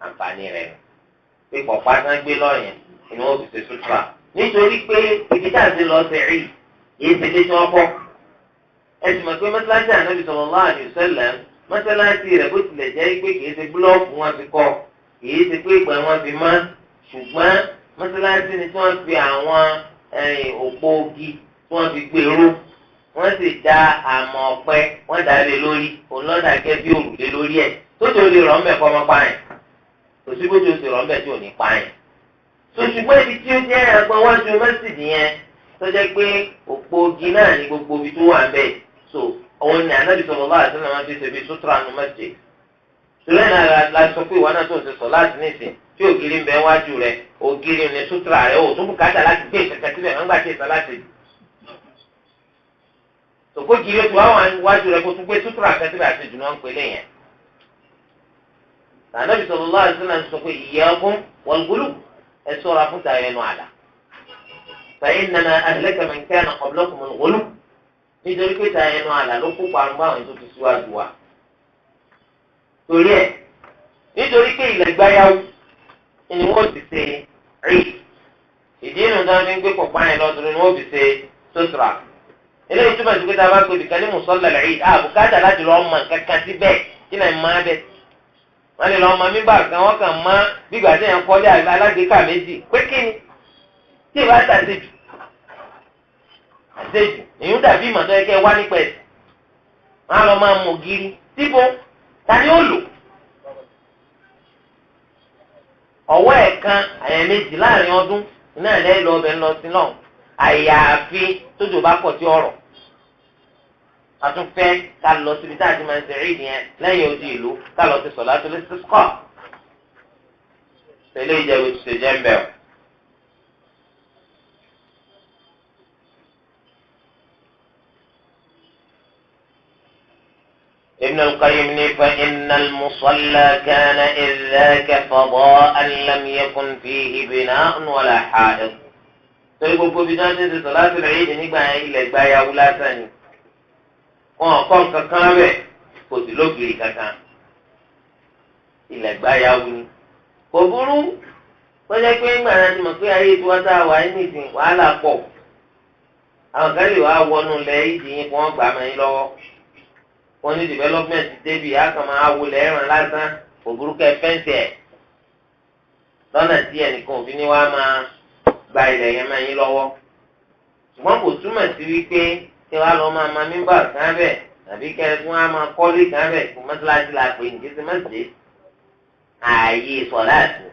àǹfààní rẹ̀ pé pọ̀pọ́ àtàn gbé lọ́yìn ni wọ́n fi ṣe sutra nítorí pé ibi tá à ń ṣe lọ sí Eid yìí ṣe dé tí wọ́n kọ́ ẹ sì mọ̀ pé mọ́sálásí Ànábì sallallahu alaihi wasallam mọ́sálásí rẹ̀ bó tilẹ̀ jẹ́ pé kìí ṣe búlọ́ọ̀kù wọn fi kọ́ kìí ṣe pé ìpẹ́ wọn fi mọ́ ṣùgbọ́n mọ́sálásí ni tí wọ́n fi àwọn òpó ogi tí wọ́n fi gbèrú wọ́n sì da àmọ̀ ọ̀pẹ wọ́n dà lé lórí òun lọ́dà kẹ́ bí òrùlé lórí ẹ̀ tó tó lè rọ̀ ńbẹ̀ kọ́ ọmọ pààyàn kò sí bó tó sì rọ̀ ńbẹ̀ tí ò ní pààyàn. tó ṣùgbọ́n ibi tí ó jẹ́ ẹ̀gbọ́n wájú mẹ́sìdì yẹn tó jẹ́ pé òpó ogi náà ní gbogbo ibi tó wà ńbẹ̀ so òun ni Ànábì sallallahu alaihi wasallam fi ṣe bí sutra nu masjid. Tùlẹ̀ náà la sọ pé ìwọ náà tó ń ṣe sọ láti nísìn tí ògiri ń bẹ wájú rẹ ògiri ní sutra rẹ ò tún bùkátà láti gbé ìkẹkẹ síbẹ̀ wọ́n gbà tí ìsọ láti. Tòkó giri tó àwọn wájú rẹ kó tún gbé sutra kan síbẹ̀ àti jùlọ ń pèlè yẹn. Ànábì sallallahu alaihi wasallam sọ pé iyyakum wal ghuluw ẹ ṣọ́ra fún tayọ ẹnu àlà. Fa innama ahlaka man kana qablakum al-ghuluw nítorí pé ta ẹnu àlà ló kó parun báwọn tó ti síwájú wa torí ẹ nítorí pé ilẹ̀ gbáyàwó ni wọ́n ti ṣe rí ìdí inú tí wọ́n fi ń gbé pọ̀pá yẹn lọ́dún ni wọ́n fi ṣe sutra eléyìí túmọ̀ sí pé tá a bá gbé ibìkan ní musalla al-Eid àbùkátà láti lọ́ọ́ mọ nǹkan kan síbẹ̀ kí náà má bẹ̀ wọ́n lè lọ́ọ́ mọ mímbà kan wọ́n kàn má gbígbà tí yẹn kọ́lé alágbèéká méjì pé kí ni tí ìbá tàṣejù àṣejù èyí ń dàbí ìmọ̀ tó yẹ kẹ́ ẹ wá nípa ẹ̀sìn wọn á lọ máa mọ ògiri síbo ta ni ó lò ọwọ́ ẹ̀kan àyẹ̀ méjì láàrin ọdún iná ẹ̀ lọ ọbẹ̀ ńlọ sí náà àyàfi tójò bá pọ̀ sí ọ̀rọ̀ àtúnfẹ́ ká lọ síbi tá a ti máa ń ṣe ìdí yẹn lẹ́yìn odi ìlú ká lọ sí sọ̀lá tó lè sískọ̀ tẹ̀lé ìjẹ́bù ti ṣe jẹ́ ń bẹ̀ o. ابن القيم فإن المصلى كان إذ ذاك فضاء لم يكن فيه بناء ولا حائط. Torí gbogbo bí wọ́n ti ń ṣe sọ̀látul Eid nígbà ilẹ̀ gbayàwó lásán ni wọn kọ́ nǹkan kan bẹ̀ kò sí lógiri kankan ilẹ̀ gbayàwó ni. Kò burú wọ́n jẹ́ pé ńgbà náà ti mọ̀ pé ayé tí wọ́n tá a wà ní ìsìn wàhálà pọ̀ àwọn kan lè wá wọnú lẹ̀ ìdí yín kí wọ́n gbà mọ́ yín lọ́wọ́ wọ́n ní development débi àkàn máa wọlé ẹ̀ràn lásán kò burúkú ẹ fẹ́ǹsì ẹ̀ lọ́nà tí ẹnìkan òfin ni wàá máa gba ilẹ̀ yẹn máa yín lọ́wọ́ ṣùgbọ́n kò túmọ̀ sí wípé Kí wàá lọ máa ma mímbà kan bẹ̀ tàbí kẹ́ ẹ tún á máa kọ́lé kan bẹ̀ kó mọ́sálásí la pè ní kí ṣe mọ́sálásí ààyè sọ̀láàtì.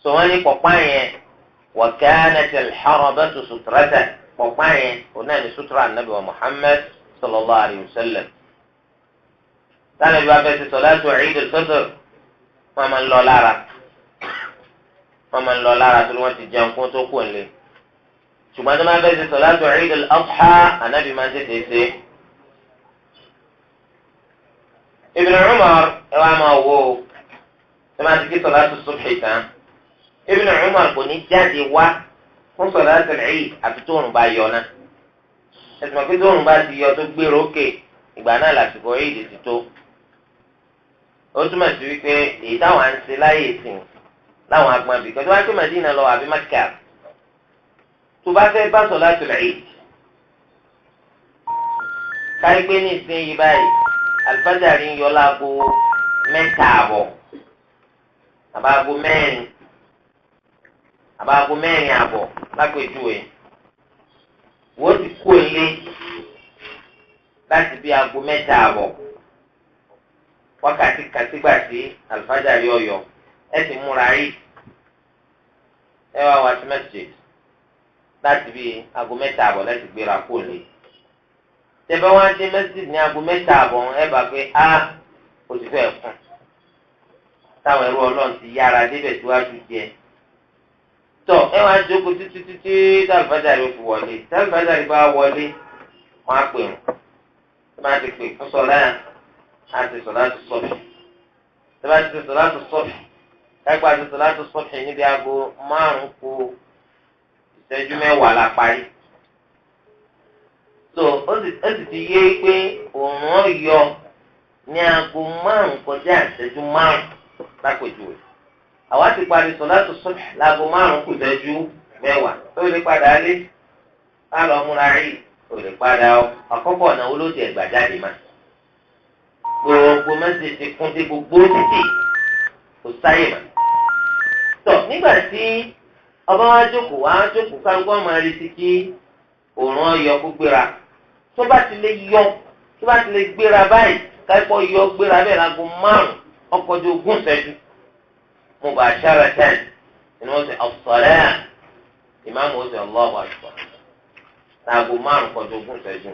Sọ wọ́n ní pọ̀pá yẹn wa kanat al-harabatu sutrata pọ̀pá yẹn òun náà ní sutra anabi wa Muhammad sallallahu alayhi wa sallam. Táwọn ẹbí wa fẹ́ ṣe sọ̀láàtù Eid al-Fitr wọ́n máa ń lọ lára wọ́n máa ń lọ lára torí wọ́n ti jẹun kó tó kù nílé. Ṣùgbọ́n tó máa fẹ́ ṣe sọ̀láàtù Eid al-Adha anabi máa ń tètè ṣe. Ibn Umar ẹ wá máa wo ẹ máa ti kí sọ̀láàtù subhi tán. Ibn Umar kò ní jáde wá fún sọ̀láàtù Eid àfi tóòrùn bá yọ náà. Ẹ̀sìn mọ̀ pé tóòrùn bá ti yọ tó gbèrò òkè ìgbà náà lásìkò Eid ti tó. Ó túmọ̀ sí wípé èyí táwọn à ń ṣe láyé ìsìn láwọn agbọn abìkan tó wá pé Madina lọ àbí Mẹ́kà tó bá fẹ́ bá sọ̀láàtù Eid káyí pé ní ìsinyìí báyìí alifájàrí ń yọ láago 3:30 àbáago 4 àbáago 4:30 lápèjúwe wọ́n ti kó ilé láti bí aago 3:30 wákàtí kàtígbà tí alifájàrí ọyọ ẹ sì múra rí ẹ wá wá sí masjid láti bí aago 3:30 láti gbéra kó lé tẹ́bẹ́ wá dé masjid ní aago 3:30 ẹ bá pé a kò sì fẹ́ kún táwọn ẹrú Ọlọ́run ti yára débẹ̀ síwájú díẹ̀ tọ ẹ wá jókòó títí títí tálífàjárì fi wọlé tálífàjárì bá wọlé wọn á pè wọn tó bá ti pè fún sọlá àti sọlá tó sọfì tó bá ti ṣe sọlá tó sọfì kápẹ́ àti sọlá tó sọfì níbi aago 4:50 la parí. So ó sì ti yé pé òun ọ̀yọ́ ní aago 4:55 lápèjúwe. Àwa ti parí sọ̀látù subh láago 4:50 ó lè padà lé á lọ múra rí ó lè padà ọ àkọ́kọ́ ọ̀nà wo ló ti ẹ̀gbà jáde mà gbogbo mẹ́sì ti kún dé gbogbo títì kò sáyè mà. Tọ́ nígbà tí ọba wa jókòó wa jókòó kálukú ọmọ retí kí òòrùn ọyọ kó gbéra tó bá ti lè yọ tó bá ti lè gbéra báyìí káípọ̀ yọ gbéra bẹ́ẹ̀ láago 4:20 mubasharatan ni wọ́n sẹ as-salat ìmáàmù ó sẹ Allahu akbar láago 4:20.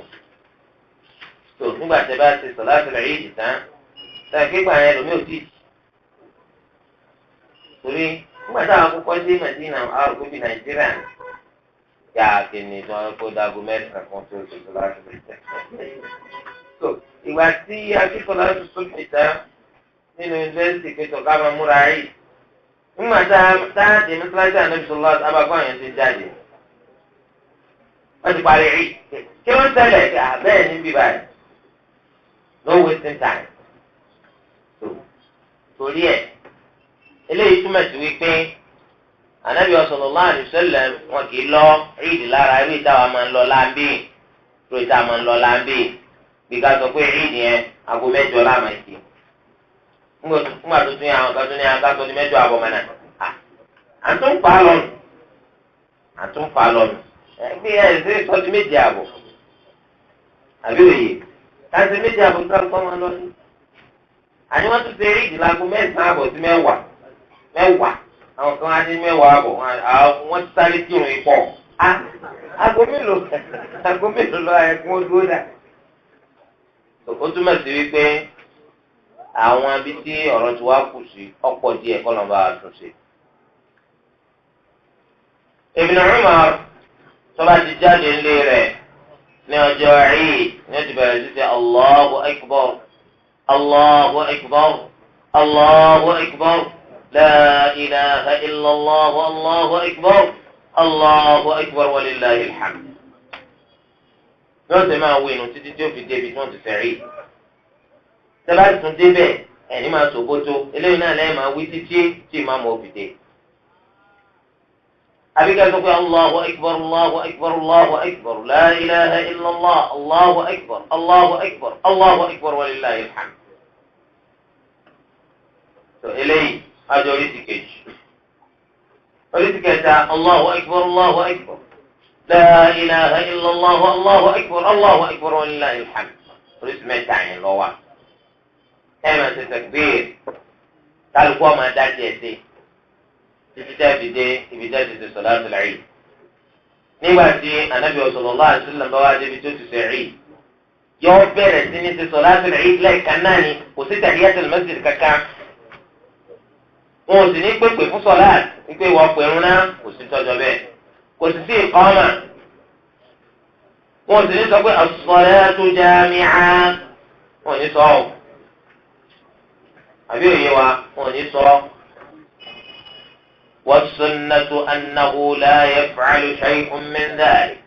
Tó nígbà tí a bá ti salatul Eid tán táyà kégbà yẹn lómi ò tíì torí nígbà táwọn akókó dé Mẹdínà àròkó bíi Nàìjíríà yà kìnnì tí wọn kó dago 3 kan tó ṣoṣo láti lè. So ìgbà tí akẹ́kọ̀ọ́ láti sókè tán nínú yunifásitì pé tọ́ka máa múra rí nígbà tá a dé mọ́sálásí ànábì sọlá abàgbọ́ àyàn ti jáde wọ́n ti parí rí kí ló ń tẹ̀lé bẹ́ẹ̀ ní bíbá yìí no wasting time. So torí ẹ̀ eléyìí túmọ̀ sí wípé anabi sallallahu alaihi wasallam wọn kì í lọ ìdí lára irú ìta wa máa ń lọ láńbì irú ìta máa ń lọ láńbì bí ká sọ pé ìdí yẹn aago 8 láàmà sí ńgbà tó tún yẹ àwọn kan tó ní aká tó ní 8:30 mọ́nà à ń tún fà á lọ́nù à ń tún fà á lọ́nù bí ẹ ṣe sọ di 7:30 àbí òye káṣí 7:30 tó ń kọ́ máa lọ sí àní wọ́n tún ṣe ìdí láago 9:30 sí 10 mẹ́wàá àwọn kan á ní 10:30 wọ́n ti sáré kírun ipò aago mélòó lọ ẹkún ó dúró dà. Ó túmọ̀ sí wípé àwọn ibi tí ọ̀rọ̀ ti wá kù sí ọ̀pọ̀ díẹ̀ kọ́ lọ́n bá wa tún ṣe. Ibn Umar tó bá ti jáde nílé rẹ̀ ní ọjọ́ Eid ní ó ti bẹ̀rẹ̀ sí ṣe Allahu Akbar Allahu Akbar Allahu Akbar. La ilaha illallah Allahu akbar Allahu akbar walillahi alhamd. Yóò ṣe máa wí inú títí tí ó fi débi tí wọ́n ti fẹ́ rí. Tẹ́lá tún débẹ̀ ẹni máa sòbótó eléyìí náà lẹ́yìn máa wí títí tí ìmáàmù ó fi dé. Àbíkẹ́ sọ pé Allahu akbar Allahu akbar Allahu akbar la ilaha illallah Allahu akbar Allahu akbar Allahu akbar walillahi alhamd. Eléyìí ajọ orí ti kejì. Oríṣi kẹta Allahu akbar Allahu akbar la ilaha illallah Allahu akbar Allahu akbar wa lillahil hamd. Oríṣi mẹ́ta yẹn ló wà. Ẹ máa ṣe takbir kálukú ọmọ adájẹ ẹsẹ títí tẹ́ fi dé ibi tẹ́ ti ṣe salatul Eid. Nígbà tí Ànábì sallallahu alaihi wasallam bá wá débi tó ti ṣe Eid, yọ bẹ̀rẹ̀ sí ní ṣe salatul Eid lẹ́ẹ̀kan náà ni, kò sí tahiyatul masjid kankan. Wọn ò sì ní pèpè fún sọláàt wípé wọ́n pèrún náà, kò sí tọ́jọ́ bẹ́ẹ̀, kò sì sí ìkọ́mà. Wọn ò sì ní sọ pé as-salatu jami'a, wọn ò ní sọ ọ́, àbí òye wa, wọn ò ní sọ ọ́. Was-sunnatu annahu la yaf'alu shay'un min dhalik.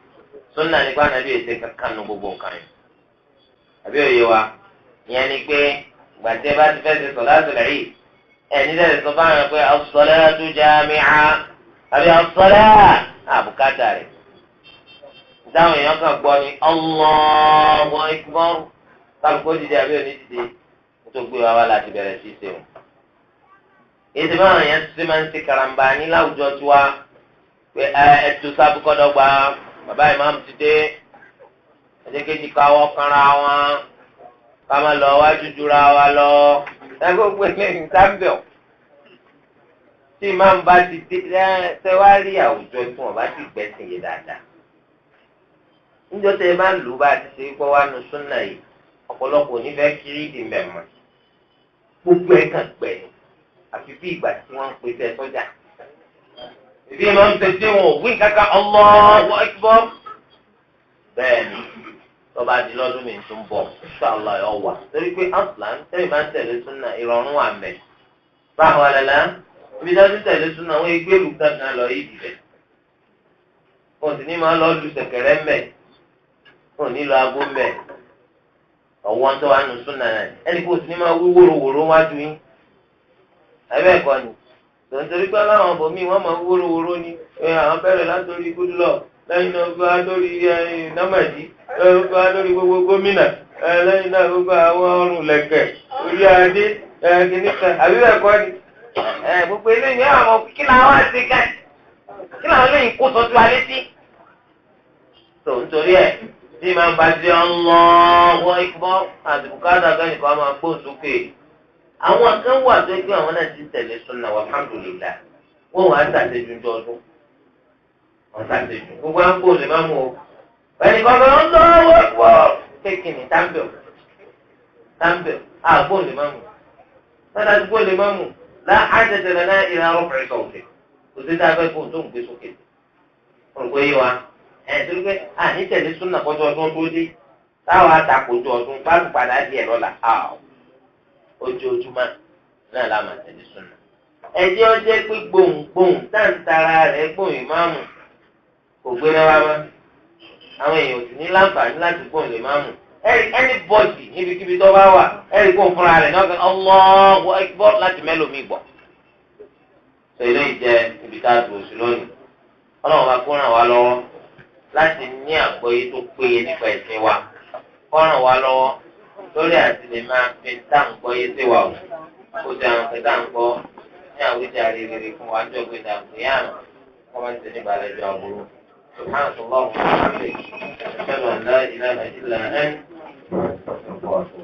Sunna nípa Ànábì èsè kankan nu gbogbo nǹkan yẹn, àbí òye wa. Ìyẹn ni pé gbàtẹ́ bá ti fẹ́ ṣe salatul Eid, ẹni tẹ́lẹ̀ sọ fáwọn pé as-salatu jami'a àbí as-salat àbùkátà rẹ̀. Táwọn èèyàn kan gbọ́ ni Allahu akbar, kálukó dìde àbí òní dìde, tó gbé wa wá láti bẹ̀rẹ̀ sí ṣe o. Èsì báwọn èèyàn ti máa ń ṣe karambà ní láwùjọ tiwa pé ẹtù sábùkọ́dọ́gba, bàbá ìmáàmù ti dé, ẹ̀jẹ̀ kejì káwọ́ kanra wọn, ká má lọ wájú jura wa lọ. Gbogbo eléyìí sábẹ̀ tí ìmáàmù bá ti dé, ṣe wá rí àwùjọ tí wọn bá ti gbẹ́sìn yé dáadáa. Níjọ́ tẹ́ ẹ bá ń lù bá ti ṣe kọ́ wá nu súnà yìí, ọ̀pọ̀lọpọ̀ onífẹ́ kiri ìdì mẹ́mọ́. Gbogbo ẹ̀ kàn gbẹ̀ ni, àfi bí ìgbà tí wọ́n ń pèsè sọ́jà. Ìbí ìmáàmù ṣe dé wọn ò wí kankan Allahu Akbar. Bẹ́ẹ̀ni, tọ́ba di lọ́dún mi tún bọ̀ inshallah ọ̀ wà. Torí pé aslan tẹ́lẹ̀ máa ń tẹ̀lé súnà ìrọ̀rùn wà mẹ́. Báwo lẹ́la ibi tí wọ́n ti tẹ̀lé súnà wọ́n gbé ìlú kankan lọ yìí dìbẹ̀. Wọ́n sì ní máa lọ lu sẹ̀kẹ̀rẹ̀ mẹ́. Wọ́n ní lọ aago mẹ́. Ọ̀wọ́n tó wà nù súnà náà. Ẹnì kò sì ní máa wí wóróworó wájú yín. Àbẹ́ ẹ̀kọ́ ni. Tòǹtòrí pé láwọn ọ̀bọ̀ míì wọ́n máa wí wóróworó ni. Àwọn bẹ̀rẹ̀ látòrí Goodluck, lẹ́yìn náà gbogbo adórí námàdí, gbogbo adórí gbogbo gómìnà, lẹ́yìn náà gbogbo àwọn ọrùn lẹ̀kẹ̀ orí adé kìíní kan, àbí bẹ́ẹ̀ kọ́ ni. Gbogbo eléyìí àwọn kí làwọn àti ká kí làwọn eléyìí kó sọ́jú alẹ́ sí. Tó nítorí ẹ̀ tí màá bá ti Allahu Akbar àti bùkátà kẹ́nìkan máa gbóhùn sókè. Àwọn kan wà tó gbé àwọn náà ti tẹ̀lé súnà alhamdulillah, wọ́n wà á sàṣejù ní ọdún. Wọ́n sàṣejù gbogbo à ń kó lè má mú o. Ẹnì kan bẹ ń lọ́wọ́ pọ̀ kékinì tábìl tábìl àgbo lè má mú. Wọ́n ti kó lè má mú. Láhàjẹjẹ lẹ́nà ìlà rọ́pìrì sọ̀tẹ̀. Kò sí tá a fẹ́ kó tó ń gbé sókè. Olùkọ́ yé wa. Ẹ̀ torí pé àní tẹ̀lé súnà kọjọ ọdún tó dé. Táwa àtàkójọ ọdún bá padà díẹ̀ lọ́la. Ojoojúmọ́ náà la máa tẹ̀lé súnà. Ẹ̀jẹ̀ ọjẹ́ pé gbohùngbohùn táǹtara rẹ̀ gbóhùn ìmáàmù kò gbé náà wá mọ́. Àwọn èèyàn ò sì ní láǹfààní láti gbóhùn lè máàmù. Anybody níbikíbi tó bá wà ẹ̀rí kó fúnra rẹ̀ náà Allahu Akbar láti mẹ́lòmíì gbọ́. Sọ eléyìí jẹ́ ibi tá a dùn sí lónìí. Ọlọ́run bá kó ràn wá lọ́wọ́ láti ní àgbọ́yé tó péye nípa ẹ̀sìn wa. Kó ràn wá lọ́wọ́ lórí àti lè máa fi táǹgbọ́yé sí wa o. Kó jẹ́ àwọn kẹta ń gbọ́ ní àwíjàre rere fún wa ní ọ̀gbìn àgbéyàmù kó má ti ní balẹ̀ jọ àbúrò. سبحانك اللهم وبحمدك أشهد أن لا إله إلا أنت أستغفرك وأتوب.